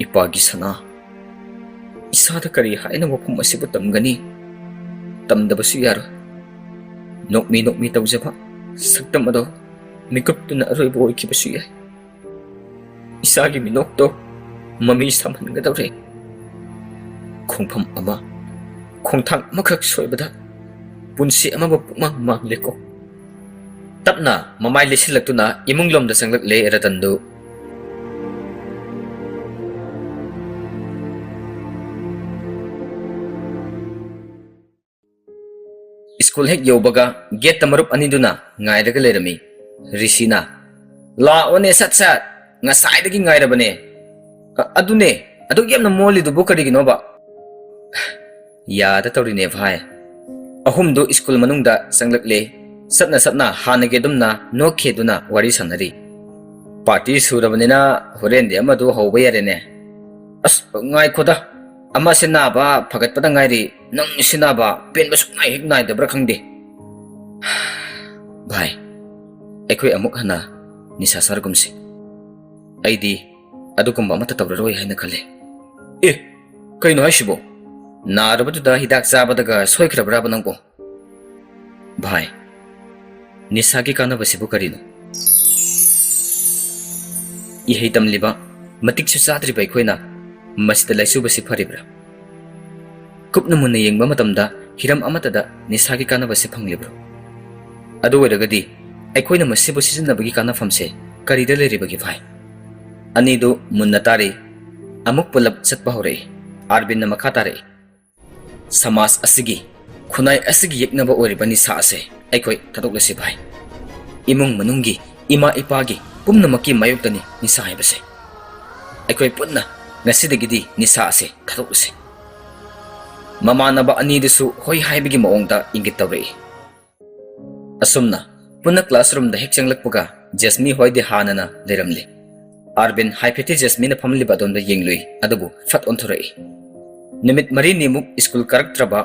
ꯏꯄꯥꯒꯤ ꯁꯅꯥ, ꯏꯁꯥꯗ ꯀꯔꯤ ꯍꯥꯏꯅ ꯋꯥꯐꯝ ꯑꯁꯤꯕꯨ ꯇꯝꯒꯅꯤ? ꯇꯝꯗꯕꯁꯨ ꯌꯥꯔꯣꯏ꯫ ꯅꯣꯛꯃꯤ ꯅꯣꯛꯃꯤ ꯇꯧꯖꯕ ꯁꯛꯇꯝ ꯑꯗꯣ ꯃꯤꯀꯨꯞꯇꯨꯅ ꯑꯔꯣꯏꯕ ꯑꯣꯏꯈꯤꯕꯁꯨ ꯌꯥꯏ꯫ ꯏꯁꯥꯒꯤ ꯃꯤꯅꯣꯛꯇꯣ ꯃꯃꯤ ꯁꯥꯝꯍꯟꯒꯗꯧꯔꯦ꯫ ꯈꯣꯡꯐꯝ ꯑꯃ, ꯈꯣꯡꯊꯥꯡ ꯑꯃꯈꯛ ꯁꯣꯏꯕꯗ ꯄꯨꯟꯁꯤ ꯑꯃꯕꯨ ꯄꯨꯡꯃꯥꯡ ꯃꯥꯡꯂꯦꯀꯣ꯫ ꯇꯞꯅ ꯃꯃꯥꯏ ꯂꯩꯁꯤꯜꯂꯛꯇꯨꯅ ꯏꯃꯨꯡꯂꯣꯝꯗ ꯆꯪꯂꯛꯂꯦ ꯔꯇꯟꯗꯨ꯫ ꯁ꯭ꯀꯨꯜ ꯍꯦꯛ ꯌꯧꯕꯒ ꯒꯦꯠꯇ ꯃꯔꯨꯞ ꯑꯅꯤꯗꯨꯅ ꯉꯥꯏꯔꯒ ꯂꯩꯔꯝꯃꯤ꯫ ꯔꯤꯁꯤꯅ, "ꯂꯥꯛꯑꯣꯅꯦ ꯁꯠ ꯁꯠ, ꯉꯁꯥꯏꯗꯒꯤ ꯉꯥꯏꯔꯕꯅꯦ꯫" "ꯑ-, ꯑꯗꯨꯅꯦ, ꯑꯗꯨꯛ ꯌꯥꯝꯅ ꯃꯣꯜꯂꯤꯗꯨꯕꯨ ꯀꯔꯤꯒꯤꯅꯣꯕ?" "ꯌꯥꯗ ꯇꯧꯔꯤꯅꯦ ꯚꯥꯏ꯫" ꯑꯍꯨꯝꯗꯨ ꯁ꯭ꯀꯨꯜ ꯃꯅꯨꯡꯗ ꯆꯪꯂꯛꯂꯦ꯫ ꯆꯠꯅ ꯆꯠꯅ ꯍꯥꯟꯅꯒꯤ ꯑꯗꯨꯝꯅ ꯅꯣꯛꯈꯤꯗꯨꯅ ꯋꯥꯔꯤ ꯁꯥꯟꯅꯔꯤ꯫ "ꯄꯥꯔꯇꯤ ꯁꯨꯔꯕꯅꯤꯅ ꯍꯣꯔꯦꯟꯗꯤ ꯑꯃꯗꯨ ꯍꯧꯕ ꯌꯥꯔꯦꯅꯦ꯫" "ꯑꯁ, ꯉꯥꯏꯈꯣꯗ, ꯑꯃꯁꯦ ꯅꯥꯕ ꯐꯒꯠꯄꯗ ꯉꯥꯏꯔꯤ, ꯅꯪ ꯁꯤ ꯅꯥꯕ ꯄꯦꯟꯕ ꯁꯨꯛꯅꯥꯏ ꯍꯦꯛ ꯅꯥꯏꯗꯕ꯭ꯔꯥ ꯈꯪꯗꯦ꯫" "ꯚꯥꯏ, ꯑꯩꯈꯣꯏ ꯑꯃꯨꯛ ꯍꯟꯅ ꯅꯤꯁꯥ ꯆꯥꯔꯒꯨꯝꯁꯤ꯫ ꯑꯩꯗꯤ ꯑꯗꯨꯒꯨꯝꯕ ꯑꯃꯠꯇ ꯇꯧꯔꯔꯣꯏ ꯍꯥꯏꯅ ꯈꯜꯂꯦ꯫" "ꯑꯦ, ꯀꯩꯅꯣ ꯍꯥꯏꯁꯤꯕꯣ? ꯅꯥꯔꯕꯗꯨꯗ ꯍꯤꯗꯥꯛ ꯆꯥꯕꯗꯒ ꯁꯣꯏꯈ꯭ꯔꯕ꯭ꯔꯥꯕ ꯅꯪꯕꯣ?" "ꯚꯥꯏ, ꯅꯤꯁꯥꯒꯤ ꯀꯥꯟꯅꯕꯁꯤꯕꯨ ꯀꯔꯤꯅꯣ? ꯏꯍꯩ ꯇꯝꯂꯤꯕ, ꯃꯇꯤꯛꯁꯨ ꯆꯥꯗ꯭ꯔꯤꯕ ꯑꯩꯈꯣꯏꯅ ꯃꯁꯤꯗ ꯂꯥꯏꯆꯨꯕꯁꯤ ꯐꯔꯤꯕ꯭ꯔꯥ?" ꯀꯨꯞꯅ ꯃꯨꯟꯅ ꯌꯦꯡꯕ ꯃꯇꯝꯗ ꯍꯤꯔꯝ ꯑꯃꯠꯇꯗ ꯅꯤꯁꯥꯒꯤ ꯀꯥꯟꯅꯕꯁꯦ ꯐꯪꯂꯤꯕ꯭ꯔꯣ? ꯑꯗꯨ ꯑꯣꯏꯔꯒꯗꯤ ꯑꯩꯈꯣꯏꯅ ꯃꯁꯤꯕꯨ ꯁꯤꯖꯤꯟꯅꯕꯒꯤ ꯀꯥꯟꯅꯐꯝꯁꯦ ꯀꯔꯤꯗ ꯂꯩꯔꯤꯕꯒꯦ ꯚꯥꯏ? ꯑꯅꯤꯗꯨ ꯃꯨꯟꯅ ꯇꯥꯔꯤ꯫ ꯑꯃꯨꯛ ꯄꯨꯂꯞ ꯆꯠꯄ ꯍꯧꯔꯛꯏ꯫ ꯑꯥꯔꯕꯤꯟꯅ ꯃꯈꯥ ꯇꯥꯔꯛꯏ, ꯁꯃꯥꯖ ꯑꯁꯤꯒꯤ, ꯈꯨꯟꯅꯥꯏ ꯑꯁꯤꯒꯤ ꯌꯦꯛꯅꯕ ꯑꯣꯏꯔꯤꯕ ꯅꯤꯁꯥ ꯑꯁꯦ ꯑꯩꯈꯣꯏ ꯊꯥꯗꯣꯛꯂꯁꯤ ꯚꯥꯏ꯫ ꯏꯃꯨꯡ ꯃꯅꯨꯡꯒꯤ, ꯏꯃꯥ ꯏꯄꯥꯒꯤ, ꯄꯨꯝꯅꯃꯛꯀꯤ ꯃꯥꯌꯣꯛꯇꯅꯤ ꯅꯤꯁꯥ ꯍꯥꯏꯕꯁꯦ꯫ ꯑꯩꯈꯣꯏ ꯄꯨꯟꯅ ꯉꯁꯤꯗꯒꯤꯗꯤ ꯅꯤꯁꯥ ꯑꯁꯦ ꯊꯥꯗꯣꯛꯂꯁꯤ꯫ ꯃꯃꯥꯟꯅꯕ ꯑꯅꯤꯗꯨꯁꯨ ꯍꯣꯏ ꯍꯥꯏꯕꯒꯤ ꯃꯑꯣꯡꯗ ꯏꯪꯒꯤꯠ ꯇꯧꯔꯛꯏ꯫ ꯑꯁꯨꯝꯅ ꯄꯨꯟꯅ classroomꯗ ꯍꯦꯛ ꯆꯪꯂꯛꯄꯒ ꯖꯦꯁꯃꯤ ꯍꯣꯏꯗꯤ ꯍꯥꯟꯅꯅ ꯂꯩꯔꯝꯂꯦ꯫ ꯑꯥꯔꯕꯤꯟ ꯍꯥꯏꯐꯦꯠꯇꯤ ꯖꯦꯁꯃꯤꯅ ꯐꯝꯂꯤꯕ ꯑꯗꯣꯝꯗ ꯌꯦꯡꯂꯨꯏ, ꯑꯗꯨꯕꯨ ꯐꯠ ꯑꯣꯟꯊꯣꯔꯛꯏ꯫ ꯅꯨꯃꯤꯠ ꯃꯔꯤꯅꯤꯃꯨꯛ ꯁ꯭ꯀꯨꯜ ꯀꯥꯔꯛꯇ꯭ꯔꯕ,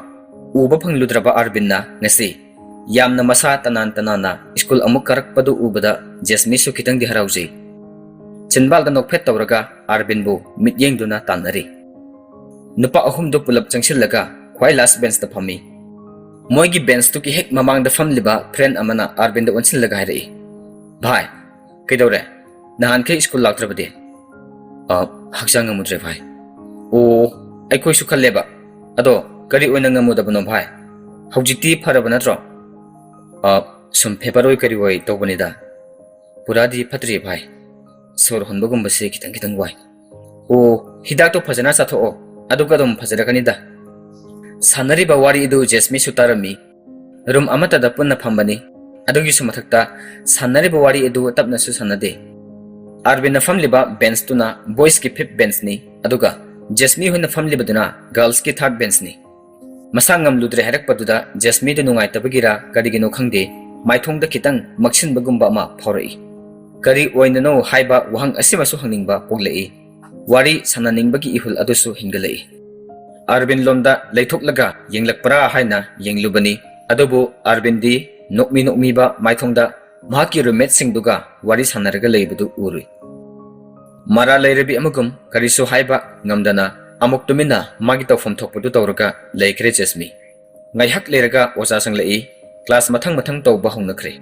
ꯎꯕ ꯐꯪꯂꯨꯗ꯭ꯔꯕ ꯑꯥꯔꯕꯤꯟꯅ ꯉꯁꯤ ꯌꯥꯝꯅ ꯃꯁꯥ ꯇꯅꯥꯟ ꯇꯅꯥꯟꯅ ꯁ꯭ꯀꯨꯜ ꯑꯃꯨꯛ ꯀꯥꯔꯛꯄꯗꯨ ꯎꯕꯗ ꯖꯦꯁꯃꯤꯁꯨ ꯈꯤꯇꯪꯗꯤ ꯍꯔꯥꯎꯖꯩ꯫ ꯆꯤꯟꯕꯥꯜꯗ ꯅꯣꯛꯐꯦꯠ ꯇꯧꯔꯒ ꯑꯥꯔꯕꯤꯟꯕꯨ ꯃꯤꯠꯌꯦꯡꯗꯨꯅ ꯇꯥꯟꯅꯔꯤ꯫ ꯅꯨꯄꯥ ꯑꯍꯨꯝꯗꯨ ꯄꯨꯂꯞ ꯆꯪꯁꯤꯜꯂꯒ ꯈ꯭ꯋꯥꯏ last benchꯇ ꯐꯝꯃꯤ꯫ ꯃꯣꯏꯒꯤ benchꯇꯨꯒꯤ ꯍꯦꯛ ꯃꯃꯥꯡꯗ ꯐꯝꯂꯤꯕ friend ꯑꯃꯅ ꯑꯥꯔꯕꯤꯟꯗ ꯑꯣꯟꯁꯤꯜꯂꯒ ꯍꯥꯏꯔꯛꯏ, "ꯚꯥꯏ, ꯀꯩꯗꯧꯔꯦ? ꯅꯍꯥꯟꯈꯩ ꯁ꯭ꯀꯨꯜ ꯂꯥꯛꯇ꯭ꯔꯕꯗꯤ?" "ꯑ, ꯍꯛꯆꯥꯡ ꯉꯝꯃꯨꯗ꯭ꯔꯦ ꯚꯥꯏ꯫" "ꯑꯣ, ꯑꯩꯈꯣꯏꯁꯨ ꯈꯜꯂꯦꯕ꯫ ꯑꯗꯣ ꯀꯔꯤ ꯑꯣꯏꯅ ꯉꯝꯃꯨꯗꯕꯅꯣ ꯚꯥꯏ? ꯍꯧꯖꯤꯛꯇꯤ ꯐꯔꯕ ꯅꯠꯇ꯭ꯔꯣ?" "ꯑ, ꯁꯨꯝ fever ꯑꯣꯏ ꯀꯔꯤ ꯑꯣꯏ ꯇꯧꯕꯅꯤꯗ꯫ ꯄꯨꯔꯥꯗꯤ ꯐꯠꯇ꯭ꯔꯤ ꯚꯥꯏ꯫ ꯁꯣꯔ ꯍꯣꯟꯕꯒꯨꯝꯕꯁꯦ ꯈꯤꯇꯪ ꯈꯤꯇꯪ ꯋꯥꯏ꯫" "ꯑꯣ, ꯍꯤꯗꯥꯛꯇꯣ ꯐꯖꯅ ꯆꯥꯊꯣꯛꯑꯣ, ꯑꯗꯨꯒ ꯑꯗꯨꯝ ꯐꯖꯔꯛꯀꯅꯤꯗ꯫" ꯁꯥꯟꯅꯔꯤꯕ ꯋꯥꯔꯤ ꯑꯗꯨ ꯖꯦꯁꯃꯤꯁꯨ ꯇꯥꯔꯝꯃꯤ꯫ Room ꯑꯃꯠꯇꯗ ꯄꯨꯟꯅ ꯐꯝꯕꯅꯤ꯫ ꯑꯗꯨꯒꯤꯁꯨ ꯃꯊꯛꯇ ꯁꯥꯟꯅꯔꯤꯕ ꯋꯥꯔꯤ ꯑꯗꯨ ꯇꯞꯅꯁꯨ ꯁꯥꯟꯅꯗꯦ꯫ ꯑꯥꯔꯕꯤꯟꯅ ꯐꯝꯂꯤꯕ benchꯇꯨꯅ boysꯀꯤ fifth benchꯅꯤ, ꯑꯗꯨꯒ ꯖꯦꯁꯃꯤ ꯍꯣꯏꯅ ꯐꯝꯂꯤꯕꯗꯨꯅ girlsꯀꯤ third benchꯅꯤ꯫ ꯃꯁꯥ ꯉꯝꯂꯨꯗ꯭ꯔꯦ ꯍꯥꯏꯔꯛꯄꯗꯨꯗ ꯖꯦꯁꯃꯤꯗꯨ ꯅꯨꯡꯉꯥꯏꯇꯕꯒꯤꯔ ꯀꯔꯤꯒꯤꯅꯣ ꯈꯪꯗꯦ, ꯃꯥꯏꯊꯣꯡꯗ ꯈꯤꯇꯪ ꯃꯛꯁꯤꯟꯕꯒꯨꯝꯕ ꯑꯃ ꯐꯥꯎꯔꯛꯏ꯫ ꯀꯔꯤ ꯑꯣꯏꯅꯅꯣ ꯍꯥꯏꯕ ꯋꯥꯍꯪ ꯑꯁꯤꯃꯁꯨ ꯍꯪꯅꯤꯡꯕ ꯄꯣꯛꯂꯛꯏ꯫ ꯋꯥꯔꯤ ꯁꯥꯟꯅꯅꯤꯡꯕꯒꯤ ꯏꯍꯨꯜ ꯑꯗꯨꯁꯨ ꯍꯦꯟꯒꯠꯂꯛꯏ꯫ ꯑꯥꯔꯕꯤꯟ ꯂꯣꯝꯗ ꯂꯩꯊꯣꯛꯂꯒ ꯌꯦꯡꯂꯛꯄ꯭ꯔꯥ ꯍꯥꯏꯅ ꯌꯦꯡꯂꯨꯕꯅꯤ, ꯑꯗꯨꯕꯨ ꯑꯥꯔꯕꯤꯟꯗꯤ ꯅꯣꯛꯃꯤ ꯅꯣꯛꯃꯤꯕ ꯃꯥꯏꯊꯣꯡꯗ ꯃꯍꯥꯛꯀꯤ roommateꯁꯤꯡꯗꯨꯒ ꯋꯥꯔꯤ ꯁꯥꯟꯅꯔꯒ ꯂꯩꯕꯗꯨ ꯎꯔꯨꯏ꯫ ꯃꯔꯥ ꯂꯩꯔꯕꯤ ꯑꯃꯒꯨꯝ ꯀꯔꯤꯁꯨ ꯍꯥꯏꯕ ꯉꯝꯗꯅ ꯑꯃꯨꯛ ꯇꯨꯃꯤꯟꯅ ꯃꯥꯒꯤ ꯇꯧꯐꯝ ꯊꯣꯛꯄꯗꯨ ꯇꯧꯔꯒ ꯂꯩꯈ꯭ꯔꯦ ꯖꯦꯁꯃꯤ꯫ ꯉꯥꯏꯍꯥꯛ ꯂꯩꯔꯒ ꯑꯣꯖꯥ ꯆꯪꯂꯛꯏ꯫ Class ꯃꯊꯪ ꯃꯊꯪ ꯇꯧꯕ ꯍꯧꯅꯈ꯭ꯔꯦ꯫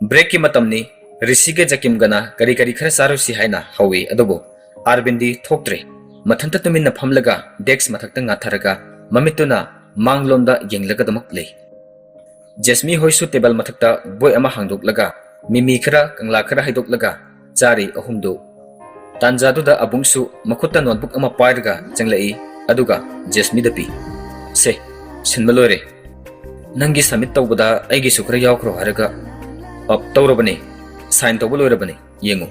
Breakꯀꯤ ꯃꯇꯝꯅꯤ꯫ ꯔꯤꯁꯤꯒ ꯖꯀꯤꯝꯒꯅ ꯀꯔꯤ ꯀꯔꯤ ꯈꯔ ꯆꯥꯔꯨꯁꯤ ꯍꯥꯏꯅ ꯍꯧꯏ, ꯑꯗꯨꯕꯨ ꯑꯥꯔꯕꯤꯟꯗꯤ ꯊꯣꯛꯇ꯭ꯔꯦ꯫ ꯃꯊꯟꯇ ꯇꯨꯃꯤꯟꯅ ꯐꯝꯂꯒ ꯗꯦꯛꯁ ꯃꯊꯛꯇ ꯉꯥꯊꯔꯒ ꯃꯃꯤꯠꯇꯨꯅ ꯃꯥꯡꯂꯣꯝꯗ ꯌꯦꯡꯂꯒꯗꯃꯛ ꯂꯩ꯫ ꯖꯦꯁꯃꯤ ꯍꯣꯏꯁꯨ ꯇꯦꯕꯜ ꯃꯊꯛꯇ ꯕꯣꯏ ꯑꯃ ꯍꯥꯡꯗꯣꯛꯂꯒ ꯃꯤꯃꯤ ꯈꯔ, ꯀꯪꯂꯥ ꯈꯔ ꯍꯩꯗꯣꯛꯂꯒ ꯆꯥꯔꯤ ꯑꯍꯨꯝꯗꯨ꯫ ꯇꯥꯟꯖꯥꯗꯨꯗ ꯑꯕꯨꯡꯁꯨ ꯃꯈꯨꯠꯇ ꯅꯣꯠꯕꯨꯛ ꯑꯃ ꯄꯥꯏꯔꯒ ꯆꯪꯂꯛꯏ, ꯑꯗꯨꯒ ꯖꯦꯁꯃꯤꯗ ꯄꯤ꯫ "ꯁꯦ, ꯁꯤꯟꯕ ꯂꯣꯏꯔꯦ꯫ ꯅꯪꯒꯤ ꯁꯕꯃꯤꯠ ꯇꯧꯕꯗ ꯑꯩꯒꯤꯁꯨ ꯈꯔ ꯌꯥꯎꯈ꯭ꯔꯣ" ꯍꯥꯏꯔꯒ, "ꯑ, ꯇꯧꯔꯕꯅꯦ, ꯁꯥꯏꯟ ꯇꯧꯕ ꯂꯣꯏꯔꯕꯅꯦ, ꯌꯦꯡꯉꯨ"꯫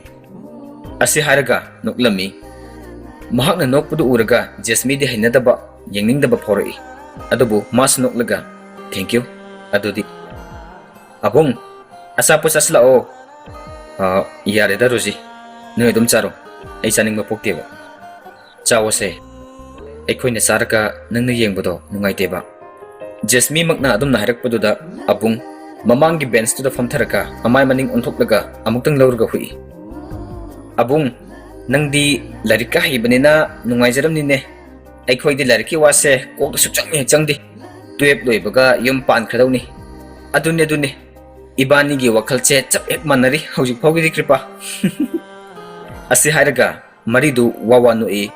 ꯑꯁꯤ ꯍꯥꯏꯔꯒ ꯅꯣꯛꯂꯝꯃꯤ꯫ ꯃꯍꯥꯛꯅ ꯅꯣꯛꯄꯗꯨ ꯎꯔꯒ ꯖꯦꯁꯃꯤꯗꯤ ꯍꯩꯅꯗꯕ, ꯌꯦꯡꯅꯤꯡꯗꯕ ꯐꯥꯎꯔꯛꯏ꯫ ꯑꯗꯨꯕꯨ ꯃꯥꯁꯨ ꯅꯣꯛꯂꯒ, "Thank you꯫ ꯑꯗꯨꯗꯤ ꯑꯕꯨꯡ, ꯑꯆꯥꯄꯣꯠ ꯆꯥꯁꯤꯜꯂꯛꯑꯣ"꯫ "ꯑ, ꯌꯥꯔꯦꯗ ꯔꯣꯖꯤ, ꯅꯣꯏ ꯑꯗꯨꯝ ꯆꯥꯔꯣ, ꯑꯩ ꯆꯥꯅꯤꯡꯕ ꯄꯣꯛꯇꯦꯕ꯫ ꯆꯥꯎꯑꯣꯁꯦ, ꯑꯩꯈꯣꯏꯅ ꯆꯥꯔꯒ ꯅꯪꯅ ꯌꯦꯡꯕꯗꯣ ꯅꯨꯡꯉꯥꯏꯇꯦꯕ"꯫ ꯖꯦꯁꯃꯤꯃꯛꯅ ꯑꯗꯨꯝꯅ ꯍꯥꯏꯔꯛꯄꯗꯨꯗ ꯑꯕꯨꯡ ꯃꯃꯥꯡꯒꯤ ꯕꯦꯟꯁꯇꯨꯗ ꯐꯝꯊꯔꯒ ꯃꯃꯥꯏ ꯃꯅꯤꯡ ꯑꯣꯟꯊꯣꯛꯂꯒ ꯑꯃꯨꯛꯇꯪ ꯂꯧꯔꯒ ꯍꯨꯏ꯫ "ꯑꯕꯨꯡ, ꯅꯪꯗꯤ ꯂꯥꯏꯔꯤꯛꯀ ꯍꯩꯕꯅꯤꯅ ꯅꯨꯡꯉꯥꯏꯖꯔꯝꯅꯤꯅꯦ꯫ ꯑꯩꯈꯣꯏꯗꯤ ꯂꯥꯏꯔꯤꯛꯀꯤ ꯋꯥꯁꯦ ꯀꯣꯛꯇ ꯁꯨꯛꯆꯪ ꯍꯦꯛ ꯆꯪꯗꯦ꯫ ꯇꯨꯌꯦꯞ ꯂꯣꯏꯕꯒ ꯌꯨꯝ ꯄꯥꯟꯈ꯭ꯔꯗꯧꯅꯤ꯫ ꯑꯗꯨꯅꯤ, ꯑꯗꯨꯅꯤ꯫ ꯏꯕꯥꯅꯤꯒꯤ ꯋꯥꯈꯜꯁꯦ ꯆꯞ ꯍꯦꯛ ꯃꯥꯟꯅꯔꯤ ꯍꯧꯖꯤꯛ ꯐꯥꯎꯒꯤꯗꯤ, ꯀ꯭ꯔꯤꯄꯥ"꯫ ꯑꯁꯤ ꯍꯥꯏꯔꯒ ꯃꯔꯤꯗꯨ ꯋꯥ ꯋꯥ ꯅꯣꯛꯏ꯫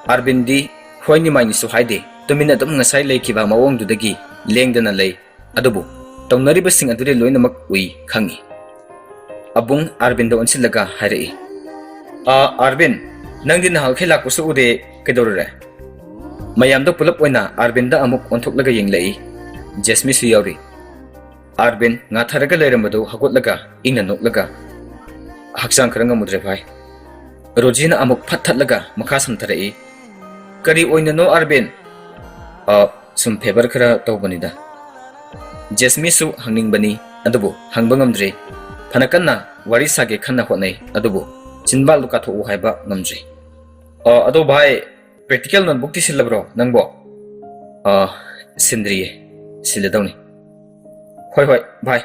ꯑꯥꯔꯕꯤꯟꯗꯤ ꯍꯣꯏꯅꯤ ꯃꯥꯏꯅꯤꯁꯨ ꯍꯥꯏꯗꯦ, ꯇꯨꯃꯤꯟꯅ ꯑꯗꯨꯝ ꯉꯁꯥꯏ ꯂꯩꯈꯤꯕ ꯃꯑꯣꯡꯗꯨꯗꯒꯤ ꯂꯦꯡꯗꯅ ꯂꯩ꯫ ꯑꯗꯨꯕꯨ ꯇꯧꯅꯔꯤꯕꯁꯤꯡ ꯑꯗꯨꯗꯤ ꯂꯣꯏꯅꯃꯛ ꯎꯏ, ꯈꯪꯏ꯫ ꯑꯕꯨꯡ ꯑꯥꯔꯕꯤꯟꯗ ꯑꯣꯟꯁꯤꯜꯂꯒ ꯍꯥꯏꯔꯛꯏ, "ꯑꯥ, ꯑꯥꯔꯕꯤꯟ, ꯅꯪꯗꯤ ꯅꯍꯥꯟꯈꯩ ꯂꯥꯛꯄꯁꯨ ꯎꯗꯦ, ꯀꯩꯗꯧꯔꯨꯔꯦ?" ꯃꯌꯥꯝꯗꯣ ꯄꯨꯂꯞ ꯑꯣꯏꯅ ꯑꯥꯔꯕꯤꯟꯗ ꯑꯃꯨꯛ ꯑꯣꯟꯊꯣꯛꯂꯒ ꯌꯦꯡꯂꯛꯏ꯫ ꯖꯦꯁꯃꯤꯁꯨ ꯌꯥꯎꯔꯤ꯫ ꯑꯥꯔꯕꯤꯟ ꯉꯥꯊꯔꯒ ꯂꯩꯔꯝꯕꯗꯨ ꯍꯧꯒꯠꯂꯒ ꯏꯪꯅ ꯅꯣꯛꯂꯒ, "ꯍꯛꯆꯥꯡ ꯈꯔ ꯉꯝꯃꯨꯗ꯭ꯔꯦ ꯚꯥꯏ"꯫ ꯔꯣꯖꯤꯅ ꯑꯃꯨꯛ ꯐꯠ ꯊꯠꯂꯒ ꯃꯈꯥ ꯁꯝꯊꯔꯛꯏ꯫ "ꯀꯔꯤ ꯑꯣꯏꯅꯅꯣ ꯑꯥꯔꯕꯤꯟ?" "ꯑ, ꯁꯨꯝ ꯐꯦꯚꯔ ꯈꯔ ꯇꯧꯕꯅꯤꯗ"꯫ ꯖꯦꯁꯃꯤꯁꯨ ꯍꯪꯅꯤꯡꯕꯅꯤ, ꯑꯗꯨꯕꯨ ꯍꯪꯕ ꯉꯝꯗ꯭ꯔꯤ꯫ ꯐꯅ ꯀꯟꯅ ꯋꯥꯔꯤ ꯁꯥꯒꯦ ꯈꯟꯅ ꯍꯣꯠꯅꯩ, ꯑꯗꯨꯕꯨ ꯆꯤꯟꯕꯥꯜꯗꯨ ꯀꯥꯊꯣꯛꯎ ꯍꯥꯏꯕ ꯉꯝꯗ꯭ꯔꯤ꯫ "ꯑ, ꯑꯗꯣ ꯚꯥꯏ, ꯄ꯭ꯔꯦꯛꯇꯤꯀꯦꯜ ꯅꯣꯠꯕꯨꯛꯇꯤ ꯁꯤꯜꯂꯕ꯭ꯔꯣ ꯅꯪꯕꯣ?" "ꯑ, ꯁꯤꯟꯗ꯭ꯔꯤꯌꯦ, ꯁꯤꯜꯂꯗꯧꯅꯤ"꯫ "ꯍꯣꯏ, ꯍꯣꯏ, ꯚꯥꯏ,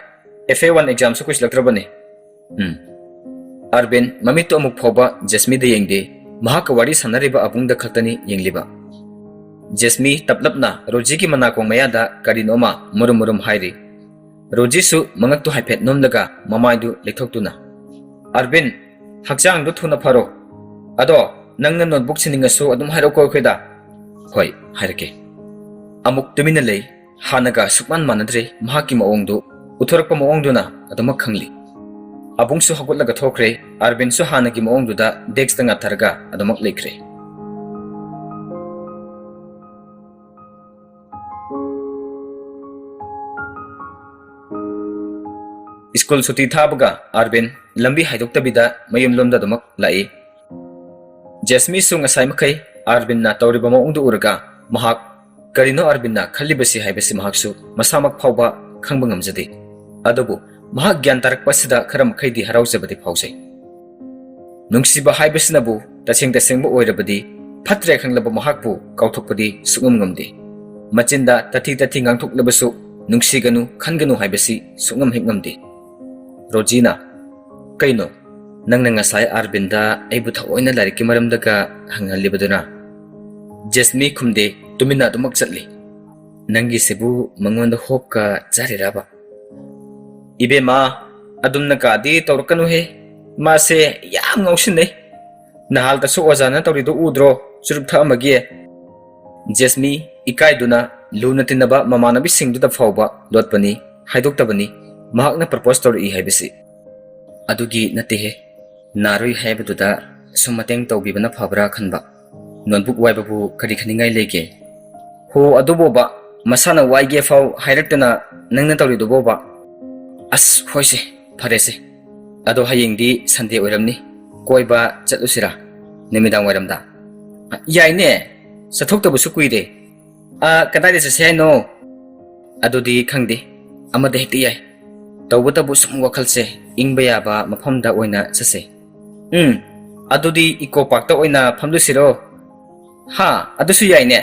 ꯑꯦꯐ ꯑꯦ ꯋꯥꯟ ꯑꯦꯛꯖꯥꯝꯁꯨ ꯀꯨꯏꯁꯤꯜꯂꯛꯇ꯭ꯔꯕꯅꯤ"꯫ ꯎꯝ꯫ ꯑꯥꯔꯕꯤꯟ ꯃꯃꯤꯠꯇꯨ ꯑꯃꯨꯛ ꯐꯥꯎꯕ ꯖꯦꯁꯃꯤꯗ ꯌꯦꯡꯗꯦ, ꯃꯍꯥꯛꯀ ꯋꯥꯔꯤ ꯁꯥꯟꯅꯔꯤꯕ ꯑꯕꯨꯡꯗ ꯈꯛꯇꯅꯤ ꯌꯦꯡꯂꯤꯕ꯫ ꯖꯦꯁꯃꯤ ꯇꯞꯂꯞꯅ ꯔꯣꯖꯤꯒꯤ ꯃꯅꯥꯀꯣꯡ ꯃꯌꯥꯗ ꯀꯔꯤꯅꯣꯃ ꯃꯨꯔꯨꯝ ꯃꯨꯔꯨꯝ ꯍꯥꯏꯔꯤ꯫ ꯔꯣꯖꯤꯁꯨ ꯃꯉꯛꯇꯨ ꯍꯥꯏꯐꯦꯠ ꯅꯣꯝꯂꯒ ꯃꯃꯥꯏꯗꯨ ꯂꯩꯊꯣꯛꯇꯨꯅ, "ꯑꯥꯔꯕꯤꯟ, ꯍꯛꯆꯥꯡꯗꯨ ꯊꯨꯅ ꯐꯔꯣ"꯫ "ꯑꯗꯣ, ꯅꯪꯅ notebook ꯁꯤꯟꯅꯤꯡꯉꯁꯨ ꯑꯗꯨꯝ ꯍꯥꯏꯔꯛꯎꯀꯣ ꯑꯩꯈꯣꯏꯗ꯫" "ꯍꯣꯏ, ꯍꯥꯏꯔꯛꯀꯦ꯫" ꯑꯃꯨꯛ ꯇꯨꯃꯤꯟꯅ ꯂꯩ꯫ ꯍꯥꯟꯅꯒ ꯁꯨꯛꯃꯥꯟ ꯃꯥꯟꯅꯗ꯭ꯔꯦ ꯃꯍꯥꯛꯀꯤ ꯃꯑꯣꯡꯗꯨ꯫ ꯎꯠꯊꯣꯔꯛꯄ ꯃꯑꯣꯡꯗꯨꯅ ꯑꯗꯨꯃꯛ ꯈꯪꯂꯤ꯫ ꯑꯕꯨꯡꯁꯨ ꯍꯧꯒꯠꯂꯒ ꯊꯣꯛꯈ꯭ꯔꯦ꯫ ꯑꯥꯔꯕꯤꯟꯁꯨ ꯍꯥꯟꯅꯒꯤ ꯃꯑꯣꯡꯗꯨꯗ desk ꯇ ꯉꯥꯊꯔꯒ ꯑꯗꯨꯃꯛ ꯂꯩꯈ꯭ꯔꯦ꯫ ꯁ꯭ꯀꯨꯜ ꯁꯨꯇꯤ ꯊꯥꯕꯒ ꯑꯥꯔꯕꯤꯟ ꯂꯝꯕꯤ ꯍꯥꯏꯗꯣꯛꯇꯕꯤꯗ ꯃꯌꯨꯝꯂꯣꯝꯗ ꯑꯗꯨꯃꯛ ꯂꯥꯛꯏ꯫ ꯖꯦꯁꯃꯤꯁꯨ ꯉꯁꯥꯏ ꯃꯈꯩ ꯑꯥꯔꯕꯤꯟꯅ ꯇꯧꯔꯤꯕ ꯃꯑꯣꯡꯗꯨ ꯎꯔꯒ ꯃꯍꯥꯛ ꯀꯔꯤꯅꯣ ꯑꯥꯔꯕꯤꯟꯅ ꯈꯜꯂꯤꯕꯁꯤ ꯍꯥꯏꯕꯁꯤ ꯃꯍꯥꯛꯁꯨ ꯃꯁꯥꯃꯛ ꯐꯥꯎꯕ ꯈꯪꯕ ꯉꯝꯖꯗꯦ꯫ ꯑꯗꯨꯕꯨ ꯃꯍꯥꯛ ꯒ꯭ꯌꯥꯟ ꯇꯥꯔꯛꯄ ꯑꯁꯤꯗ ꯈꯔ ꯃꯈꯩꯗꯤ ꯍꯔꯥꯎꯖꯕꯗꯤ ꯐꯥꯎꯖꯩ꯫ ꯅꯨꯡꯁꯤꯕ ꯍꯥꯏꯕꯁꯤꯅꯕꯨ ꯇꯁꯦꯡ ꯇꯁꯦꯡꯕ ꯑꯣꯏꯔꯕꯗꯤ ꯐꯠꯇ꯭ꯔꯦ ꯈꯪꯂꯕ ꯃꯍꯥꯛꯄꯨ ꯀꯥꯎꯊꯣꯛꯄꯗꯤ ꯁꯨꯛꯉꯝ ꯉꯝꯗꯦ꯫ ꯃꯆꯤꯟꯗ ꯇꯊꯤ ꯇꯊꯤ ꯉꯥꯡꯊꯣꯛꯂꯕꯁꯨ ꯅꯨꯡꯁꯤꯒꯅꯨ, ꯈꯟꯒꯅꯨ ꯍꯥꯏꯕꯁꯤ ꯁꯨꯛꯉꯝ ꯍꯦꯛ ꯉꯝꯗꯦ꯫ ꯔꯣꯖꯤꯅ, "ꯀꯩꯅꯣ? ꯅꯪꯅ ꯉꯁꯥꯏ ꯑꯥꯔꯕꯤꯟꯗ ꯑꯩꯕꯨ ꯊꯑꯣꯏꯅ ꯂꯥꯏꯔꯤꯛꯀꯤ ꯃꯔꯝꯗꯒ ꯍꯪꯍꯜꯂꯤꯕꯗꯨꯅ?" ꯖꯦꯁꯃꯤ ꯈꯨꯝꯗꯦ, ꯇꯨꯃꯤꯟꯅ ꯑꯗꯨꯃꯛ ꯆꯠꯂꯤ꯫ "ꯅꯪꯒꯤꯁꯤꯕꯨ ꯃꯉꯣꯟꯗ ꯍꯣꯞꯀ ꯆꯥꯔꯤꯔꯕ?" "ꯏꯕꯦꯝꯃ, ꯑꯗꯨꯝꯅ ꯀꯥꯗꯤ ꯇꯧꯔꯛꯀꯅꯨꯍꯦ꯫ ꯃꯥꯁꯦ ꯌꯥꯝ ꯉꯥꯎꯁꯤꯟꯅꯩ꯫ ꯅꯍꯥꯜꯇꯁꯨ ꯑꯣꯖꯥꯅ ꯇꯧꯔꯤꯗꯨ ꯎꯗ꯭ꯔꯣ, ꯆꯨꯔꯨꯞ ꯊꯛꯑꯝꯕꯒꯤ?" ꯖꯦꯁꯃꯤ ꯏꯀꯥꯏꯗꯨꯅ ꯂꯨꯅ ꯇꯤꯟꯅꯕ ꯃꯃꯥꯟꯅꯕꯤꯁꯤꯡꯗꯨꯗ ꯐꯥꯎꯕ ꯂꯣꯠꯄꯅꯤ, ꯍꯥꯏꯗꯣꯛꯇꯕꯅꯤ ꯃꯍꯥꯛꯅ propose ꯇꯧꯔꯛꯏ ꯍꯥꯏꯕꯁꯤ꯫ "ꯑꯗꯨꯒꯤ ꯅꯠꯇꯦꯍꯦ, ꯅꯥꯔꯨꯏ ꯍꯥꯏꯕꯗꯨꯗ ꯁꯨꯝ ꯃꯇꯦꯡ ꯇꯧꯕꯤꯕꯅ ꯐꯕ꯭ꯔꯥ ꯈꯟꯕ꯫ Notebook ꯋꯥꯏꯕꯕꯨ ꯀꯔꯤ ꯈꯟꯅꯤꯡꯉꯥꯏ ꯂꯩꯒꯦ?" "ꯍꯣ, ꯑꯗꯨꯕꯣꯕ, ꯃꯁꯥꯅ ꯋꯥꯏꯒꯦ ꯐꯥꯎ ꯍꯥꯏꯔꯛꯇꯅ ꯅꯪꯅ ꯇꯧꯔꯤꯗꯨꯕꯣꯕ?" "ꯑꯁ, ꯍꯣꯏꯁꯦ, ꯐꯔꯦꯁꯦ꯫ ꯑꯗꯣ ꯍꯌꯦꯡꯗꯤ Sunday ꯑꯣꯏꯔꯝꯅꯤ, ꯀꯣꯏꯕ ꯆꯠꯂꯨꯁꯤꯔꯥ, ꯅꯨꯃꯤꯗꯥꯡ ꯋꯥꯏꯔꯝꯗ?" "ꯌꯥꯏꯅꯦ, ꯆꯠꯊꯣꯛꯇꯕꯁꯨ ꯀꯨꯏꯔꯦ꯫ ꯑ, ꯀꯗꯥꯏꯗ ꯆꯠꯁꯦ ꯍꯥꯏꯅꯣ?" "ꯑꯗꯨꯗꯤ ꯈꯪꯗꯦ, ꯑꯃꯗ ꯍꯦꯛꯇ ꯌꯥꯏ꯫ ꯇꯧꯕꯇꯕꯨ ꯁꯨꯝ ꯋꯥꯈꯜꯁꯦ ꯏꯪꯕ ꯌꯥꯕ ꯃꯐꯝꯗ ꯑꯣꯏꯅ ꯆꯠꯁꯦ꯫" "ꯎꯝ, ꯑꯗꯨꯗꯤ Eco Park ꯇ ꯑꯣꯏꯅ ꯐꯝꯂꯨꯁꯤꯔꯣ?" "ꯍꯥ, ꯑꯗꯨꯁꯨ ꯌꯥꯏꯅꯦ꯫"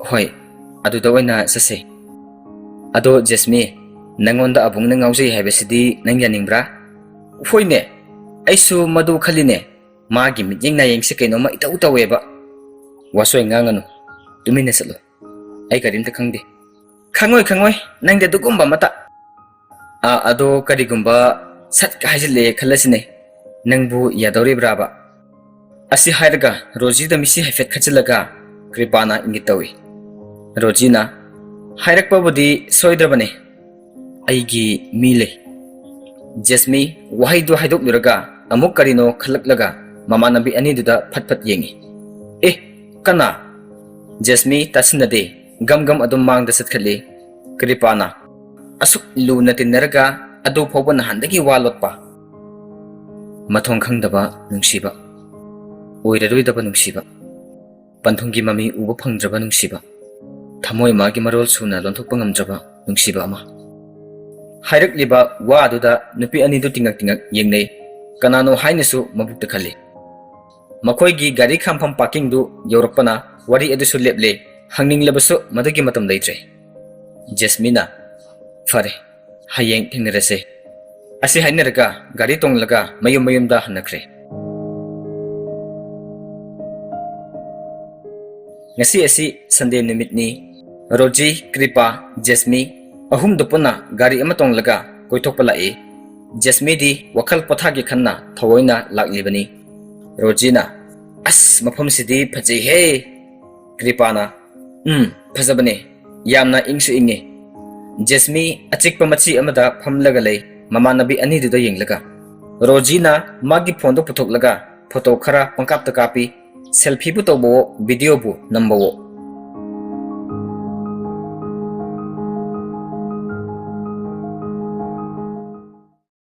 "ꯍꯣꯏ, ꯑꯗꯨꯗ ꯑꯣꯏꯅ ꯆꯠꯁꯦ꯫ ꯑꯗꯣ ꯖꯦꯁꯃꯤ, ꯅꯪꯉꯣꯟꯗ ꯑꯕꯨꯡꯅ ꯉꯥꯎꯖꯩ ꯍꯥꯏꯕꯁꯤꯗꯤ ꯅꯪ ꯌꯥꯅꯤꯡꯕ꯭ꯔꯥ?" "ꯍꯣꯏꯅꯦ, ꯑꯩꯁꯨ ꯃꯗꯨ ꯈꯜꯂꯤꯅꯦ꯫ ꯃꯥꯒꯤ ꯃꯤꯠꯌꯦꯡ ꯅꯥꯌꯦꯡꯁꯦ ꯀꯩꯅꯣꯝꯃ ꯏꯇꯧ ꯇꯧꯋꯦꯕ꯫" "ꯋꯥꯁꯣꯏ ꯉꯥꯡꯒꯅꯨ, ꯇꯨꯃꯤꯟꯅ ꯆꯠꯂꯨ꯫ ꯑꯩ ꯀꯔꯤꯝꯇ ꯈꯪꯗꯦ꯫" "ꯈꯪꯉꯣꯏ, ꯈꯪꯉꯣꯏ, ꯅꯪꯗꯤ ꯑꯗꯨꯒꯨꯝꯕ ꯑꯃꯠꯇ꯫" "ꯑ, ꯑꯗꯣ ꯀꯔꯤꯒꯨꯝꯕ ꯁꯠ ꯍꯥꯏꯖꯤꯜꯂꯛꯑꯦ ꯈꯜꯂꯁꯤꯅꯦ, ꯅꯪꯕꯨ ꯌꯥꯗꯧꯔꯤꯕ꯭ꯔꯥꯕ?" ꯑꯁꯤ ꯍꯥꯏꯔꯒ ꯔꯣꯖꯤꯗ ꯃꯤꯠꯁꯤ ꯍꯥꯏꯐꯦꯠ ꯈꯠꯆꯤꯜꯂꯒ ꯀ꯭ꯔꯤꯄꯥꯅ ꯏꯪꯒꯤꯠ ꯇꯧꯏ꯫ ꯔꯣꯖꯤꯅ, "ꯍꯥꯏꯔꯛꯄꯕꯨꯗꯤ ꯁꯣꯏꯗ꯭ꯔꯕꯅꯦ, ꯑꯩꯒꯤ ꯃꯤ ꯂꯩ꯫" ꯖꯦꯁꯃꯤ ꯋꯥꯍꯩꯗꯨ ꯍꯥꯏꯗꯣꯛꯂꯨꯔꯒ ꯑꯃꯨꯛ ꯀꯔꯤꯅꯣ ꯈꯜꯂꯛꯂꯒ ꯃꯃꯥꯟꯅꯕꯤ ꯑꯅꯤꯗꯨꯗ ꯐꯠ ꯐꯠ ꯌꯦꯡꯏ꯫ "ꯑꯦ, ꯀꯅꯥ?" ꯖꯦꯁꯃꯤ ꯇꯥꯁꯤꯟꯅꯗꯦ, ꯒꯝ ꯒꯝ ꯑꯗꯨꯝ ꯃꯥꯡꯗ ꯆꯠꯈꯠꯂꯤ꯫ ꯀ꯭ꯔꯤꯄꯥꯅ, "ꯑꯁꯨꯛ ꯂꯨꯅ ꯇꯤꯟꯅꯔꯒ ꯑꯗꯨ ꯐꯥꯎꯕ ꯅꯍꯥꯟꯗꯒꯤ ꯋꯥ ꯂꯣꯠꯄ?" ꯃꯊꯣꯡ ꯈꯪꯗꯕ ꯅꯨꯡꯁꯤꯕ, ꯑꯣꯏꯔꯔꯣꯏꯗꯕ ꯅꯨꯡꯁꯤꯕ, ꯄꯟꯊꯨꯡꯒꯤ ꯃꯃꯤ ꯎꯕ ꯐꯪꯗ꯭ꯔꯕ ꯅꯨꯡꯁꯤꯕ, ꯊꯃꯣꯏ ꯃꯥꯒꯤ ꯃꯔꯣꯜ ꯁꯨꯅ ꯂꯣꯟꯊꯣꯛꯄ ꯉꯝꯗ꯭ꯔꯕ ꯅꯨꯡꯁꯤꯕ ꯑꯃ꯫ ꯍꯥꯏꯔꯛꯂꯤꯕ ꯋꯥ ꯑꯗꯨꯗ ꯅꯨꯄꯤ ꯑꯅꯤꯗꯨ ꯇꯤꯡꯉꯛ ꯇꯤꯡꯉꯛ ꯌꯦꯡꯅꯩ꯫ ꯀꯅꯥꯅꯣ ꯍꯥꯏꯅꯁꯨ ꯃꯕꯨꯛꯇ ꯈꯜꯂꯤ꯫ ꯃꯈꯣꯏꯒꯤ ꯒꯥꯔꯤ ꯈꯥꯝꯐꯝ ꯄꯥꯔꯀꯤꯡꯗꯨ ꯌꯧꯔꯛꯄꯅ ꯋꯥꯔꯤ ꯑꯗꯨꯁꯨ ꯂꯦꯞꯂꯦ꯫ ꯍꯪꯅꯤꯡꯂꯕꯁꯨ ꯃꯗꯨꯒꯤ ꯃꯇꯝ ꯂꯩꯇ꯭ꯔꯦ꯫ ꯖꯦꯁꯃꯤꯅ, "ꯐꯔꯦ, ꯍꯌꯦꯡ ꯊꯦꯡꯅꯔꯁꯦ" ꯑꯁꯤ ꯍꯥꯏꯅꯔꯒ ꯒꯥꯔꯤ ꯇꯣꯡꯂꯒ ꯃꯌꯨꯝ ꯃꯌꯨꯝꯗ ꯍꯟꯅꯈ꯭ꯔꯦ꯫ ꯉꯁꯤ ꯑꯁꯤ ꯁꯟꯗꯦ ꯅꯨꯃꯤꯠꯅꯤ꯫ ꯔꯣꯖꯤ, ꯀ꯭ꯔꯤꯄꯥ, ꯖꯦꯁꯃꯤ ꯑꯍꯨꯝꯗꯨ ꯄꯨꯟꯅ ꯒꯥꯔꯤ ꯑꯃ ꯇꯣꯡꯂꯒ ꯀꯣꯏꯊꯣꯛꯄ ꯂꯥꯛꯏ꯫ ꯖꯦꯁꯃꯤꯗꯤ ꯋꯥꯈꯜ ꯄꯣꯊꯥꯒꯦ ꯈꯟꯅ ꯊꯑꯣꯏꯅ ꯂꯥꯛꯂꯤꯕꯅꯤ꯫ ꯔꯣꯖꯤꯅ, "ꯑꯁ, ꯃꯐꯝꯁꯤꯗꯤ ꯐꯖꯩꯍꯦ!" ꯀ꯭ꯔꯤꯄꯥꯅ, "ꯎꯝ, ꯐꯖꯕꯅꯦ꯫ ꯌꯥꯝꯅ ꯏꯪꯁꯨ ꯏꯪꯉꯦ꯫" ꯖꯦꯁꯃꯤ ꯑꯆꯤꯛꯄ ꯃꯆꯤ ꯑꯃꯗ ꯐꯝꯂꯒ ꯂꯩ, ꯃꯃꯥꯟꯅꯕꯤ ꯑꯅꯤꯗꯨꯗ ꯌꯦꯡꯂꯒ꯫ ꯔꯣꯖꯤꯅ ꯃꯥꯒꯤ ꯐꯣꯟꯗꯨ ꯄꯨꯊꯣꯛꯂꯒ ꯐꯣꯇꯣ ꯈꯔ ꯄꯪꯀꯥꯞꯇ ꯀꯥꯞꯄꯤ꯫ ꯁꯦꯜꯐꯤꯕꯨ ꯇꯧꯕꯋꯣ, ꯚꯤꯗꯤꯑꯣꯕꯨ ꯅꯝꯕꯋꯣ꯫